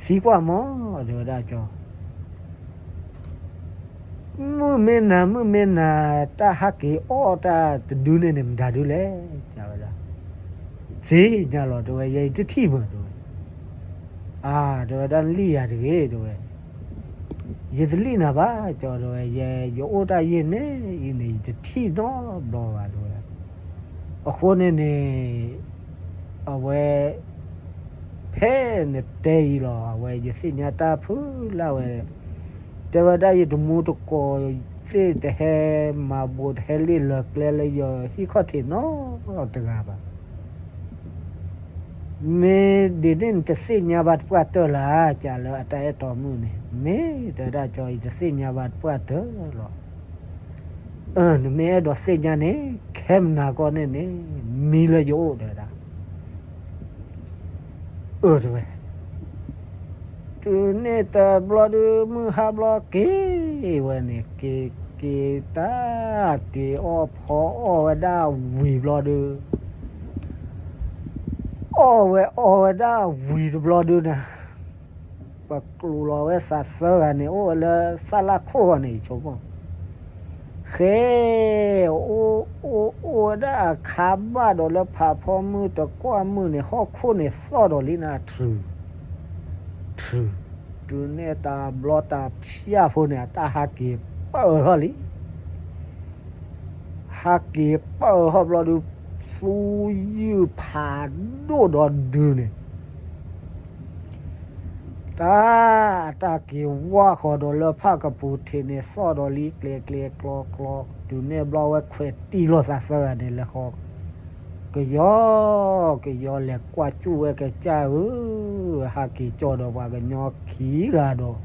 သံကွၢ်မး တဲဝဲဒၣ်ကၠီ, မုၢ်မ့ၢ်နၤ မုၢ်မ့ၢ်နၤ တၢ်ဟးက့ၤအီၣ်တၢ်တဒုန့ၣ်န့ၣ် မတၤဒုလဲၣ် တဲဝဲဒၣ်. သ့ၣ်ညါလီၤ တဲဝဲ, ယဲယတထံၣ်မး တဲဝဲ. အါ တဲဝဲဒၣ် နလံၣ်ယၤတဂ့ၤ တဲဝဲ. ယတလံၣ်နၤဘၣ် ကၠီ တဲဝဲ, ယအိၣ်တၢ်ယဲၢ်န့ၣ်အံၤန့ၣ် ယတထံၣ်နီတဘျီဘၣ် တဲဝဲ. အဃိန့ၣ်န့ၣ် အဝဲ ဖဲနတဲအံၤလီၤ အဝဲ ယသ့ၣ်ညါတၢ်ဖုလၢ်ဝဲ တဲဝဲဒၣ် ယတမူတကိးသ့ၣ် တဟဲမၤဘိး တဟဲလ့ၣ်လၢကျဲလၢယဟံၣ်ခီၣ်ထံးနီတဂၤဘၣ်. မ့ၢ်ဒ်န့ၣ် နတသ့ၣ်ညါဘၣ်တပှၢ်တၢၢ်လၢ် ကးလၢအတၢ်အဲၣ်တီမုၣ်န့ၣ် မ့ၢ်တဲဝဲဒၣ်ကၠီ ယတသ့ၣ်ညါဘၣ်တပှၢ်တၢၢ်လီၤ. အၢ နမ့ၢ်အဲၣ်ဒိးသ့ၣ်ညါန့ၣ် ခဲမုၢ်နၤကီၢ်န့ၣ်န့ၣ် မံလၢယအိၣ် တဲဝဲဒၣ်. အၢ တဲဝဲ. တုၤန့ၣ်တဘျီဒုး မုၢ်ဟါဘျီက့ၤဝဲန့ၣ် က့ၤက့ၤတၢ် က့ၤအီၣ်ဖီအီၣ်ဝဲဒၣ်ဝံၤဘျီဒုး အီၣ်ဝဲအီဝဲဒၣ်ဝံၤတဘျီဒုးနၤ ပကျိၤလီၤဝဲသးသၢဂၤန့ၣ် အိၣ်ဝဲလၢသၣ်လၣ်ခိၣ်ဂီၢ်န့ၣ် ဆိကမိၣ် ဃဲ အိၣ်အိၣ်အိၣ်ဝဲဒၣ်အခါဘၣ်ဒီးလၢဖးဖီမုၢ်တကွၢ်မုၢ်န့ၣ် ဟီၣ်ခိၣ်န့ၣ်သီၣ်ဒီးလံနၤ ထြူး ထြူး တုၤန့ၣ်တဘျီတၢ်ဖၠၣ်ဖိန့ၣ် အတၢ်ဟးက့ၤပၢၢ်ထီၣ်လံ ဟးက့ၤပၢၢ်ထီၣ်ဘျီဒုး သူယုၢ်ဖးဒိၣ်ဒီးဒုးန့ၣ် တၢ် အတၢ်က့ၤဝါဃီၤဒီးလၢဖၣ်ကပူၤထံးန့ၣ် သီၣ်ဒီးလံကျဲၤကျဲၤကျီကျီ, တုၤန့ၣ်ဘျီဝဲခွဲးတံၢ်လိာ်သးသၢဂၤန့ၣ်လဲၤဃီ, ကယီကယီလဲၤကွၢ်ကၠူၣ်ဝဲကစၢ်ဧၢ, ဟးက့ၤကၠီဒီးပှၤကညီခံဂၤဒီး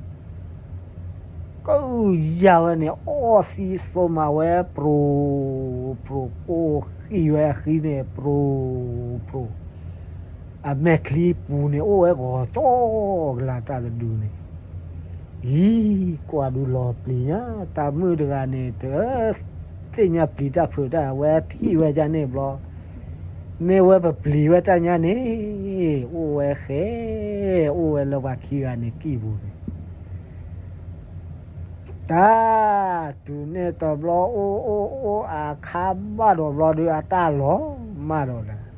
ကအုၣ်ယၤဝဲန့ၣ် အီၣ်သံစိမးဝဲပြိၤပြိၤ, ကိၢ်ဃံၢ်ဝဲအဃံန့ၣ် ပြိၤပြိၤ, အမဲာ်ချံပူၤန့ၣ် အိၣ်ဝဲဂီၤကၠီကလၤတၢ်တဒုန့ၣ်, အံၤ ကွၢ်ဒုလီၤပျံၤညါ, တၢ်မုၣ်တဂၤန့ၣ် တသ့ၣ်ညါပျံၤတၢ်ဖုးတၢ်, အဝဲထံၣ်ဝဲဒ်န့ၣ်ဘျီ, မ့ၢ်ဝဲပပျံၤဝဲတၢ်ညါန့ၣ်, အိၣ်ဝဲဃဲ, အိၣ်ဝဲလၢပှၤခံဂၤန့ၣ်ကံၢ်ပူၤန့ၣ် တၢ် တုၤန့ၣ်တဘျီ အိၣ်အိၣ်အိၣ်အခါဘၣ်ဒီးဘျီဒုး အတၢ်လီၤမၢ်ဒီး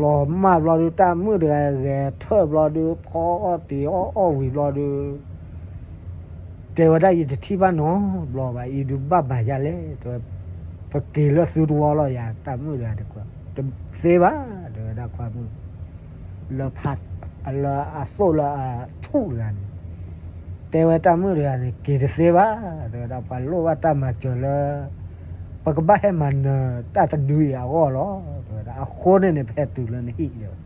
လၢ လီၤမၢ်ဘျီဒုး တၢ်မုၣ်တဂၤဂဲၤထၢၣ်ဘျီဒုး ဖီအီၣ်တ့ၤအီၣ်အီၣ်ဝံၤဘျီဒုး တဲဝဲဒၣ် ယတထံၣ်ဘၣ်နီတဘျီဘၣ်, အံၤဒုးဘၣ်မၤယၤလဲၣ်, တဲဝဲ, ပက့ၤလၢသုတဝီလီၤယၤ, တၢ်မုၣ်တဂၤတကွၢ် တသ့ဘၣ်, တဲဝဲဒၣ်ခွါမုၣ် လၢဖး လၢအသိၣ်လၢအဆူၣ်တဂၤန့ၣ် တဲဝဲတၢ်မုၣ်တဂၤန့ၣ် က့ၤတသ့ဘၣ်, တဲဝဲဒၣ် ပှၤလိၣ်ဘၣ်တၢ်မၤစၢၤလၢ ပကဘၣ်ဟဲမၤနၢၤတၢ်တဒုအံၤအဂီၢ်လီၤ, တဲဝဲဒၣ် အဃိန့ၣ်န့ၣ် ပဟဲတုၤလၢနဟံၣ် တဲဝဲ,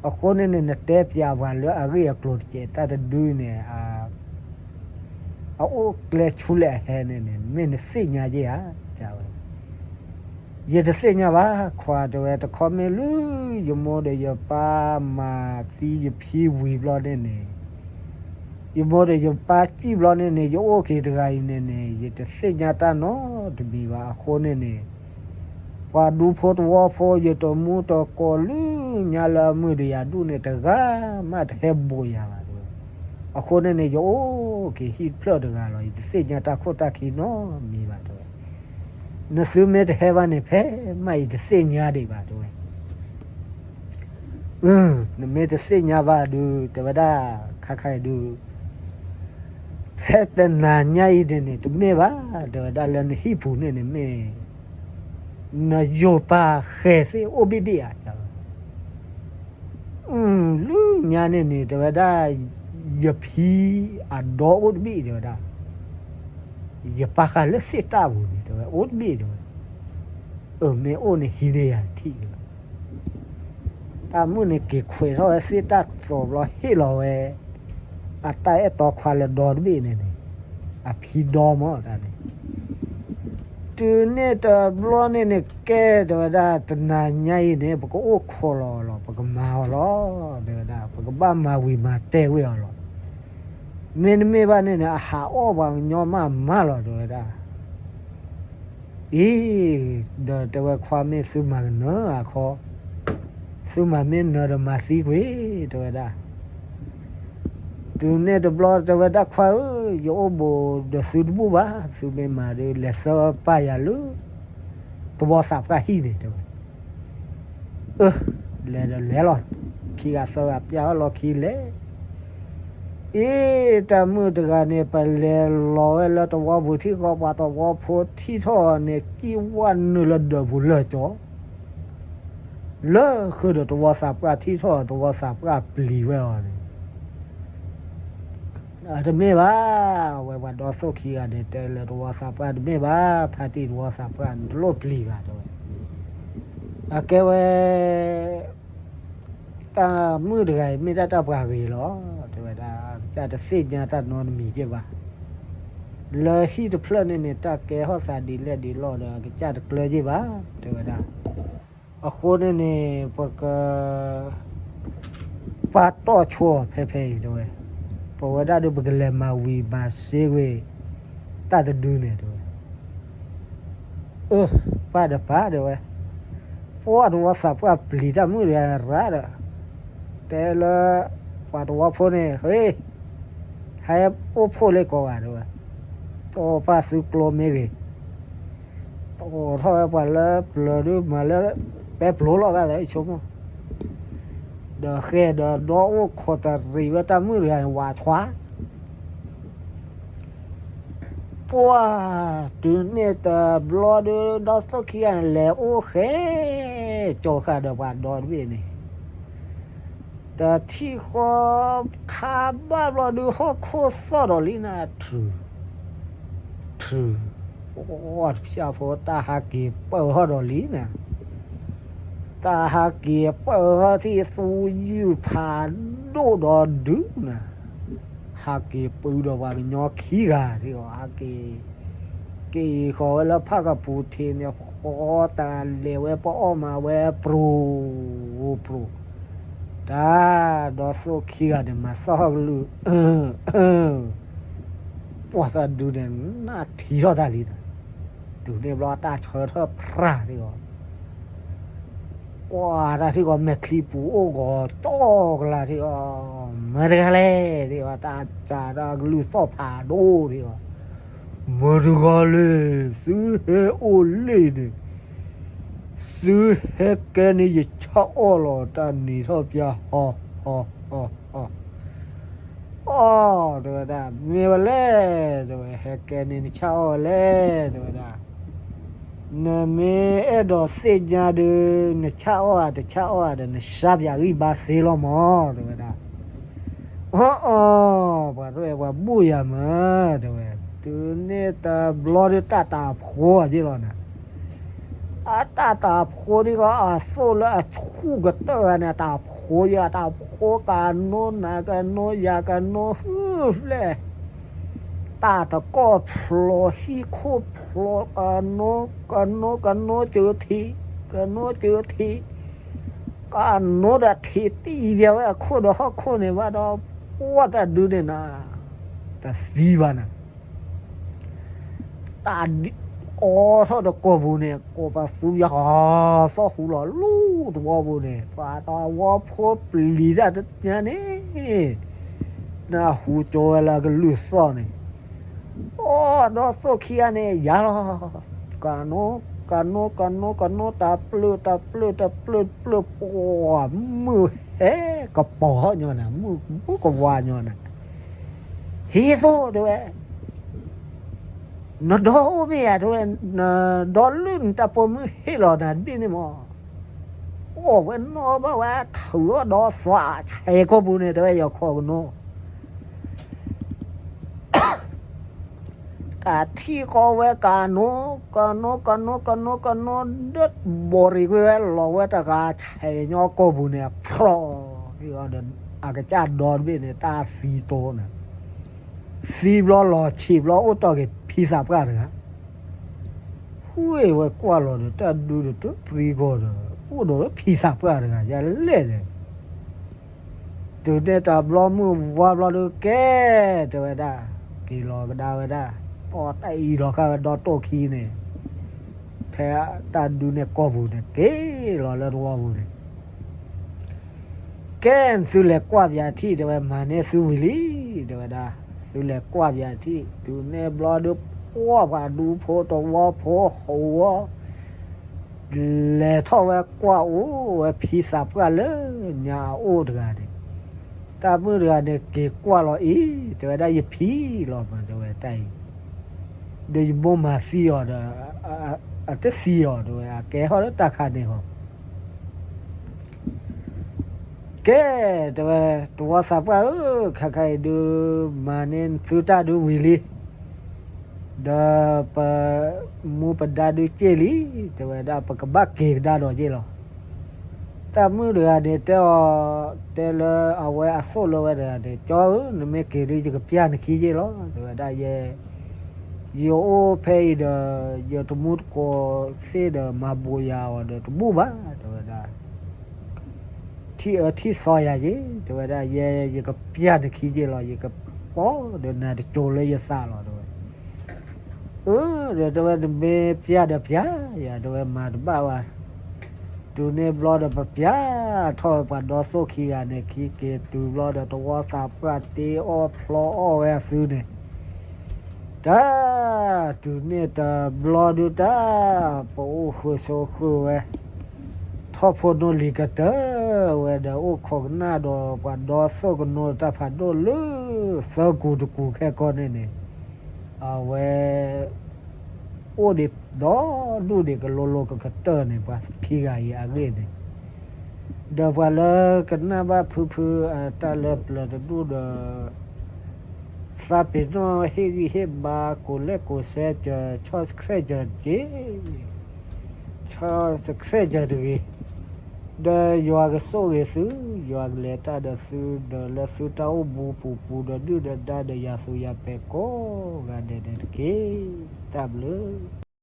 အဃိန့ၣ်န့ၣ် နတဲပျးပှၤလၢအဂ့ၢ်အကျိၤတကဲး, တၢ်တဒုန့ၣ် အအိၣ်ကျဲဆူလဲၣ်အဟဲန့ၣ်န့ၣ် မ့ၢ်နသ့ၣ်ညါယဲဧါ, တဲဝဲ ယတသ့ၣ်ညါဘၣ်ခွါ, တဲဝဲ တခီမ့ၢ်လၢ ယမိၢ်ဒီးယပၢ်မၤသံယဖံဝံၤဘျီန့ၣ်န့ၣ်, ယမိၢ်ဒီးယပၢ်စံၣ်ဘျီန့ၣ်န့ၣ် ယအိၣ်က့ၤတဂၤအံၤန့ၣ်န့ၣ် ယတသ့ၣ်ညါတၢ်နီတမံၤဘၣ်, အဃိန့ၣ်န့ၣ် ပှၤဒူဖိတဝီဖိ ယတမူတကိးလၢညါလၢအမုာ်ဒီးယၤဒူၣ်န့ၣ် တဂၤမးတဟဲဘိးယၤဘၣ် တဲဝဲ, အဃိန့ၣ်န့ၣ် ယအိၣ်က့ၤဟံၣ်တဖျၢၣ်တဂၤလီၤ, ယတသ့ၣ်ညါတၢ်ခိၣ်တၢ်ခံနီတမံၤဘၣ် တဲဝဲ, နသုမ့ၢ်တဟဲဘၣ်န့ၣ် ဖဲမးယတသ့ၣ်ညါဒံးဘၣ် တဲဝဲ, နမ့ၢ်တသ့ၣ်ညါဘၣ်ဒုး တဲဝဲဒၣ် ခါခါအံၤဒုး ဖဲတနၤညါအံၤန့ၣ်န့ၣ် တမ့ၢ်ဘၣ် တဲဝဲဒၣ် လၢနဟံၣ်ပူၤန့ၣ်န့ၣ်မ့ၢ် နယိၤပၤဃဲၤသ့ၣ်အိၣ်ဘ့ၣ်ဘ့ၣ်ဧါ တဲဝဲ, လၢညါန့ၣ်န့ၣ် တဲဝဲဒၣ် ယဖံအဒီအိၣ်တဘ့ၣ် တဲဝဲဒၣ်, ယပာ်ဃာ်လၢသ့ၣ်တၢ်ပူၤန့ၣ် တဲဝဲ အိၣ်တဘ့ၣ် တဲဝဲ, အမ့ၢ်အိၣ်န့ၣ် ဟံးန့ၢ်ယၤထံၣ် တဲဝဲ တၢ်မုၣ်န့ၣ်က့ၤခွဲးထီၣ်ဝဲသ့ၣ်တၢ်သိးဘျီ ဟ့ၣ်လီၤဝဲ အတၢ်အဲၣ်တီခွါလၢဒီတဘ့ၣ်န့ၣ်န့ၣ်, အဖံဒီမၢ်တၢ်န့ၣ်, တုၤန့ၣ်တဘျီန့ၣ်န့ၣ် ကဲ တဲဝဲဒၣ် တနၤညါအံၤန့ၣ် ပကအိၣ်ခိးလီၤလီၤ ပကမၤအီၤလီၤ တဲဝဲဒၣ် ပကဘၣ်မၤဝံၤမၤတဲာ်ဝဲအီၤလီၤ, မ့တမ့ၢ်ဘၣ်န့ၣ်န့ၣ် အဟးအီၣ်ပှၤကညီမးမးလီၤ တဲဝဲဒၣ် အံၤ ဒီးတဲဝဲခွါမ့ၢ်သုမၤကနၢၤအခီ, သုမၤမ့ၢ်နၢၤဒီးမၤသံကွံာ် တဲဝဲဒၣ်, တုၤန့ၣ်တဘျီတဲဝဲဒၣ်ခွါဧၢ, ယအိၣ်ဘူးဒီးသုတဘူၣ်ဘၣ်, သုမ့ၢ်မၤဒီး လဲၤသၢပာ်ယၤလၢ သဝီသးပှၢ်ဟံၣ်န့ၣ် တဲဝဲ အၢ လဲၤဒီးလဲၤလီၤ, ခံဂၤသၢဂၤပျၢ်အီၣ်လီၢ်ခံလဲၣ်, အ့ တၢ်မုၣ်တဂၤန့ၣ် ပလဲၤလီၤဝဲလၢသဝီပူၤထံၣ်ဃီ ပှၤသဝီဖိထံၣ်ထီၣ်န့ၣ် စံၣ်ဝဲနုာ်လၢဒၢးပူၤလၢာ်ကၠီ, လၢဃုာ်ဒီးသဝီသးပှၢ်ထံၣ်ထီၣ် သဝီသးပှၢ်ပျံၤဝဲအီၤန့ၣ် အတမ့ၢ်ဘၣ်, အဝဲပှၤဒီသိၣ်ခံဂၤန့ၣ် တဲလၢသဝီသးပှၢ်တမ့ၢ်ဘၣ်, ဖါတံၢ်သဝီသးပှၢ်န့ၣ် တလိၣ်ပျံၤဘၣ် တဲဝဲ, အကဲဝဲ တၢ်မုၣ်တဂၤအံၤ မ့ၢ်တၢ်တၢ်ပှၤဂ့ၤလီၤ တဲဝဲဒၣ်, အကစၢ်တသ့ၣ်ညါတၢ်နီတမံၤက့ၢ်ဘၣ်, လၢဟံၣ်တဖျၢၣ်န့ၣ်န့ၣ် တၢ်ကဲထီၣ်သးဒ်လဲၣ်ဒ်လဲၣ်ဒီး အကစၢ်တကျၢၤက့ၢ်ဘၣ် တဲဝဲဒၣ် အဃိန့ၣ်န့ၣ် ပက ပာ်တီၢ်ဆိဖဲဖဲအံၤ တဲဝဲ, ပဝဲဒၣ်ဒီး ပကလဲၤမၤဝံၤမၤစ့ကွံာ် တၢ်တဒုန့ၣ် တဲဝဲ, အၢ ပာ်ဒီးပာ် တဲဝဲ, ပှၤသဝီသးပှၢ်ပျံၤတၢ်မုၣ်တဂၤရၣ်ဒီး တဲလၢ ပှၤသဝီဖိန့ၣ် ဟ့ ဟဲအိၣ်ဖှိၣ်လၢကိးဂၤ တဲဝဲ, တအိၣ်ပာ်သုကျိမ့ၢ်ဂ့ၤ တအိၣ်ထီၣ်ဝဲပှၤလၢပျၢၤဒုး မၤလၢ ပဲပျိလီၤဂာ်သး ဆိကမိၣ်, ဒီးဃဲဒီးဒီအိၣ်ခိးတရံးဝဲတၢ်မုၣ်တဂၤန့ၣ် ဝးဆှါ, ပှၤ တုၤန့ၣ်တဘျီဒုး ဒီသိၣ်ခံဂၤန့ၣ် လဲၤအိၣ်ဃဲ ကၠီဃာ်ဒီးပှၤဒီတဘ့ၣ်န့ၣ် တထံၣ်ဃီ ခါဘၣ်ဘျီဒုး ဟီၣ်ခိၣ်သီၣ်ဒီးလံနၤ ထြူး ထြူး, ဝီတဖၠၣ်ဖိတၢ်ဟးက့ၤပၢၢ်ထီၣ်ဒီးလံနၤ, တၢ်ဟးက့ၤပၢၢ်ထီၣ်ထံၣ်သူယုၢ်ဖးဒိၣ်ဒီးဒုးနၤ, ဟးက့ၤပုၢ်ဒီးပှၤကညီခံဂၤဒ်အီၤ ဟးက့ၤ က့ၤဃီၤဝဲလၢဖၣ်ကပူၤထံးန့ၣ် ဃီတၢ်လဲၤဝဲပအီၣ်မးဝဲပြိၤ ပြိၤ, တၢ်ဒီးသိၣ်ခံဂၤန့ၣ် မၤသီၣ်ဟီၣ်ကလုၢ် ပှၤသးဒုန့ၣ် နၢ်ထံထီၣ်တၢ်လံနၤ, တုၤန့ၣ်ဘျီတၢ်ဆၢထၢၣ်ဖြးဒ်အီၤ ကွၢ်တၢ်ထံၣ်ကီး မဲာ်ချံပူၤအိၣ်ဂီၤကၠီကလါထံၣ်အီၤ, မတၤတဂၤလဲၣ်ဒ်အီၤ တၢ်စးဒၣ်ကလုၢ်သီၣ်ဖးဒိၣ်ဒ်အီၤ, မတၤတဂၤလဲၣ် သုဟဲအိၣ်လၢန့ၣ် သုဟဲကဲန့ၢ်ယဆၣ်အီၣ်လီၤ တၢ်နံၤထီၣ်ပျၢ် ဟီ ဟီ ဟီ ဟီ အီ တဲဝဲဒၣ် မ့ၢ်ဝဲလဲၣ် တဲဝဲ ဟဲကဲန့ၢ်နဆၣ်အီၣ်ဝဲလဲၣ် တဲဝဲဒၣ် နမ့ၢ်အဲၣ်ဒိးသ့ၣ်ညါဒီး နဆၣ်အီၣ်ဧါတဆၣ်အီၣ်ဧါဒီး နစါပၠးဂံၢ်ဘါသ့လီၤမး တဲဝဲဒၣ် အီ အီ ပှၤတအဲၣ်ပှၤဘူၣ်ယၤမး တဲဝဲ တုၤန့ၣ်တဘျီဒီး တၢ်တၢ်ဖိအီၤက့လီၤနၤ အတၢ်တၢ်ဖိဒ်ဂီၤ အသိၣ်လၢအဆူၣ်ကတၢၢ်ဂၤန့ၣ် အတၢ်ဖိယဲ အတၢ်ဖိကနိနၤ ကနိယၤ ကနိဟုၣ်ဖျဲၣ် တၢ်တကီၢ်ဖျိး ဟံၣ်ခိၣ်ဖျိး ကနိ ကနိကၢထံး ကနိကၢထံး ကနိဒီးထံးတံၢ်ပၠးဝဲအခိၣ်ဒီးဟီၣ်ခိၣ်န့ၣ်ဘၣ်ဒီး ပှၤတၢ်ဒုန့ၣ်နၤ တသံဘၣ်နၤ တၢ်ဒ်အီထီၣ်တကိာ်ပူၤန့ၣ် ကိးပသူယၤ သီၣ်ဟူလီၤလူၤတဝီပူၤန့ၣ် ပှၤတဝီဖိပျံၤတၢ်တညါန့ၣ် နၢ်ဟူကၠီဝဲလၢကလုၢ်သီၣ်န့ၣ် အီဒီးသိၣ်ခံဂၤန့ၣ် ယၤလီၤ ကနိ ကနိ ကနိ ကနိ တၢ်ပျၢၢ် တၢ်ပျၢၢ် တၢ်ပျၢၢ် တၢ်ပျၢၢ် ပှၤမုၢ်ဟဲကပီၤညီနၤ မုၢ်မုၢ်ကဝါညီနၤ ဟံးသိၣ်တဲဝဲ နဒီအိၣ်မ့ၢ်ယၤတဲဝဲ နဒီလုၢ်နတၢ်ပိာ်မုၣ်ဟ့ၣ်လီၤနၤတဘ့ၣ်န့ၣ်မး အိၣ်ဝဲနီၣ်ဘၣ်ဝဲထံးအီၣ်ဒီးသွးဆဲးကိာ်ပူၤန့ၣ် တဲဝဲယခီကနိ တၢ်ထံၣ်ဃီဝဲကနိ ကနိ ကနိ ကနိ ကနိ ဒၢဘီၣ်ရံၤကွံာ်ဝဲလီၤဝဲတဂၤဆဲးညီကိာ်ပူၤန့ၣ် ဖျိး ဒီးအကစၢ်ဒီတဘ့ၣ်န့ၣ် တၢ်သံတိၢ်န့ၣ် သံဘျီလီၤဆံးဘျီအိၣ်တီၢ်က့ၤဖံသးပှၢ်တဂၤ ဃ့ၢ်ဝဲကွၢ်လီၤဒီး တၢ်ဒုဒီးတပြံကီၢ်ဒီး အိၣ်ဒီးလၢဖံသးပှၢ်တဂၤ ယလဲၣ်ဒီး တုၤန့ၣ်တၢ်ဘျီမုၢ်ဝါဘျီဒုးကဲ တဲဝဲဒၣ် က့ၤလီၤကဒါဝဲဒၣ် တီၢ်တၢ်အံၤလီၤဃာ်ဝဲဒီတိၢ်ခံန့ၣ် ဖဲတၢ်ဒုန့ၣ်ကီၢ်ပူၤန့ၣ် က့ၤလီၤလၢတဝီပူၤန့ၣ် ကဲ သုလဲၤကွၢ်ပၠးထံၣ် တဲဝဲ မၤန့ၢ်သုဝံၤလံ တဲဝဲဒၣ် သုလဲၤကွၢ်ပၠးထံၣ် တုၤန့ၣ်ဘျီဒုး ပှၢ်ပှၤဒူဖိတဝီဖိဟိဝီ လဲၤထီၣ်ဝဲကွၢ်အိၣ်ဝဲဖံသးပှၢ်လၢညါအအိၣ်တဂၤန့ၣ် တၢ်မုၣ်တဂၤန့ၣ် က့ၤကွၢ်လီၤအံၤ တဲဝဲဒၣ် ယဖံလီၤမး တဲဝဲတၢ်အံၤ ဒီးယမိၢ်မၤသံအီၤဒီး အတသံအီၤ တဲဝဲ အကဲဟီၣ်လၢတၢ်ခါန့ၣ်ဟီၣ် ကဲ တဲဝဲ တဝီသးပှၢ်ဧၢ, ခါခါအံၤဒုး မၤန့ၢ်သုတၢ်ဒုးဝံၤလံ, ဒီးပမူပဒါဒုးက့ၢ်လံ, တဲဝဲဒၣ် ပကဘၣ်က့ၤကဒါဒီးက့ၢ်လီၤ. တၢ်မုၣ်တဂၤန့ၣ်တဲအီၤ, တဲလၢအဝဲအသိၣ်လၢဝဲတဂၤန့ၣ်, ကၠီဧၢ, နမ့ၢ်က့ၤဒုး ယကပျၢ်နခံက့ၢ်လီၤ, တဲဝဲဒၣ် ယဲ ယအိၣ်ဖဲအံၤဒီး ယတမူတကိးသ့ၣ်ဒီး မၤဘိးယၤအီၤဒီးတဘူၣ်ဘၣ်, တဲဝဲဒၣ် ထံၣ်အၢထံၣ်သီယၤက့ၢ်, တဲဝဲဒၣ် ယဲ ယကပျၢ်နခံက့ၢ်လီၤ, ယကပီဒီးနၤတစိၤလၢယသးလီၤ, တဲဝဲ. အၢ ဒီးတဲဝဲ နမ့ၢ်ပျၢ်ဒီးပျၢ်ယၤ, တဲဝဲ မၤတဘၣ်ဘၣ်. တုၤန့ၣ်ဘျီဒီး ပပျၢ်ထီၣ်ဝဲပှၤဒီသိၣ်ခံဂၤန့ၣ် ခံက့ၤတုၤဘျီဒီး တဝီသးပှၢ်တ့အီၣ်ဖျီအီၣ်ဝဲအသုန့ၣ် တၢ် တုၤန့ၣ်တဘျီဒုးတၢ် ပအိၣ်ဃုာ်ဆိးဃုာ်ဝဲ, ထီၣ်ဖိနီၣ်လံၤကတၢၢ်ဝဲဒီး အိၣ်ခိးကနၣ်ဒီးပှၤဒီသိၣ်ကနိးတၢ်ဖးဒိၣ်လၢ သၢကူၢ်တကူၢ်ခဲကီၢ်န့ၣ်န့ၣ်, အဝဲ အိၣ်ဒံးဒီဒူၣ်ဒံးကလိလိကကတၢၢ်န့ၣ် ပှၤခံဂၤအံၤအဂ့ၢ်န့ၣ် ဒီးပှၤလၢကနၣ်ဘၣ်ဖုဖုအတၢ်လၢပျၢၤတဒူၣ်ဒီး သးပ့ၤနီၣ်ဟ့ၣ်ဂံၢ်ဟ့ၣ်ဘါ ကိးလဲၣ်ကိးဆဲးကၢၤ ဆီၣ်ဆှဲးကၢၤတက့ၢ်. ဆီၣ်ဆှဲးကၢၤတဂ့ၤ. ဒီးယွၤကဆိၣ်ဂ့ၤသု, ယွၤကလဲၤတၢ်ဒီးသု, ဒီးလၢသုတၢ်အိၣ်မူပူၤပူၤဒီးဒုၣ်ဒီးဒါဒီးယၤသူယၤပဲာ်ကိးဂၤဒဲးန့ၣ်တက့ၢ်. တၢ်ဘျုး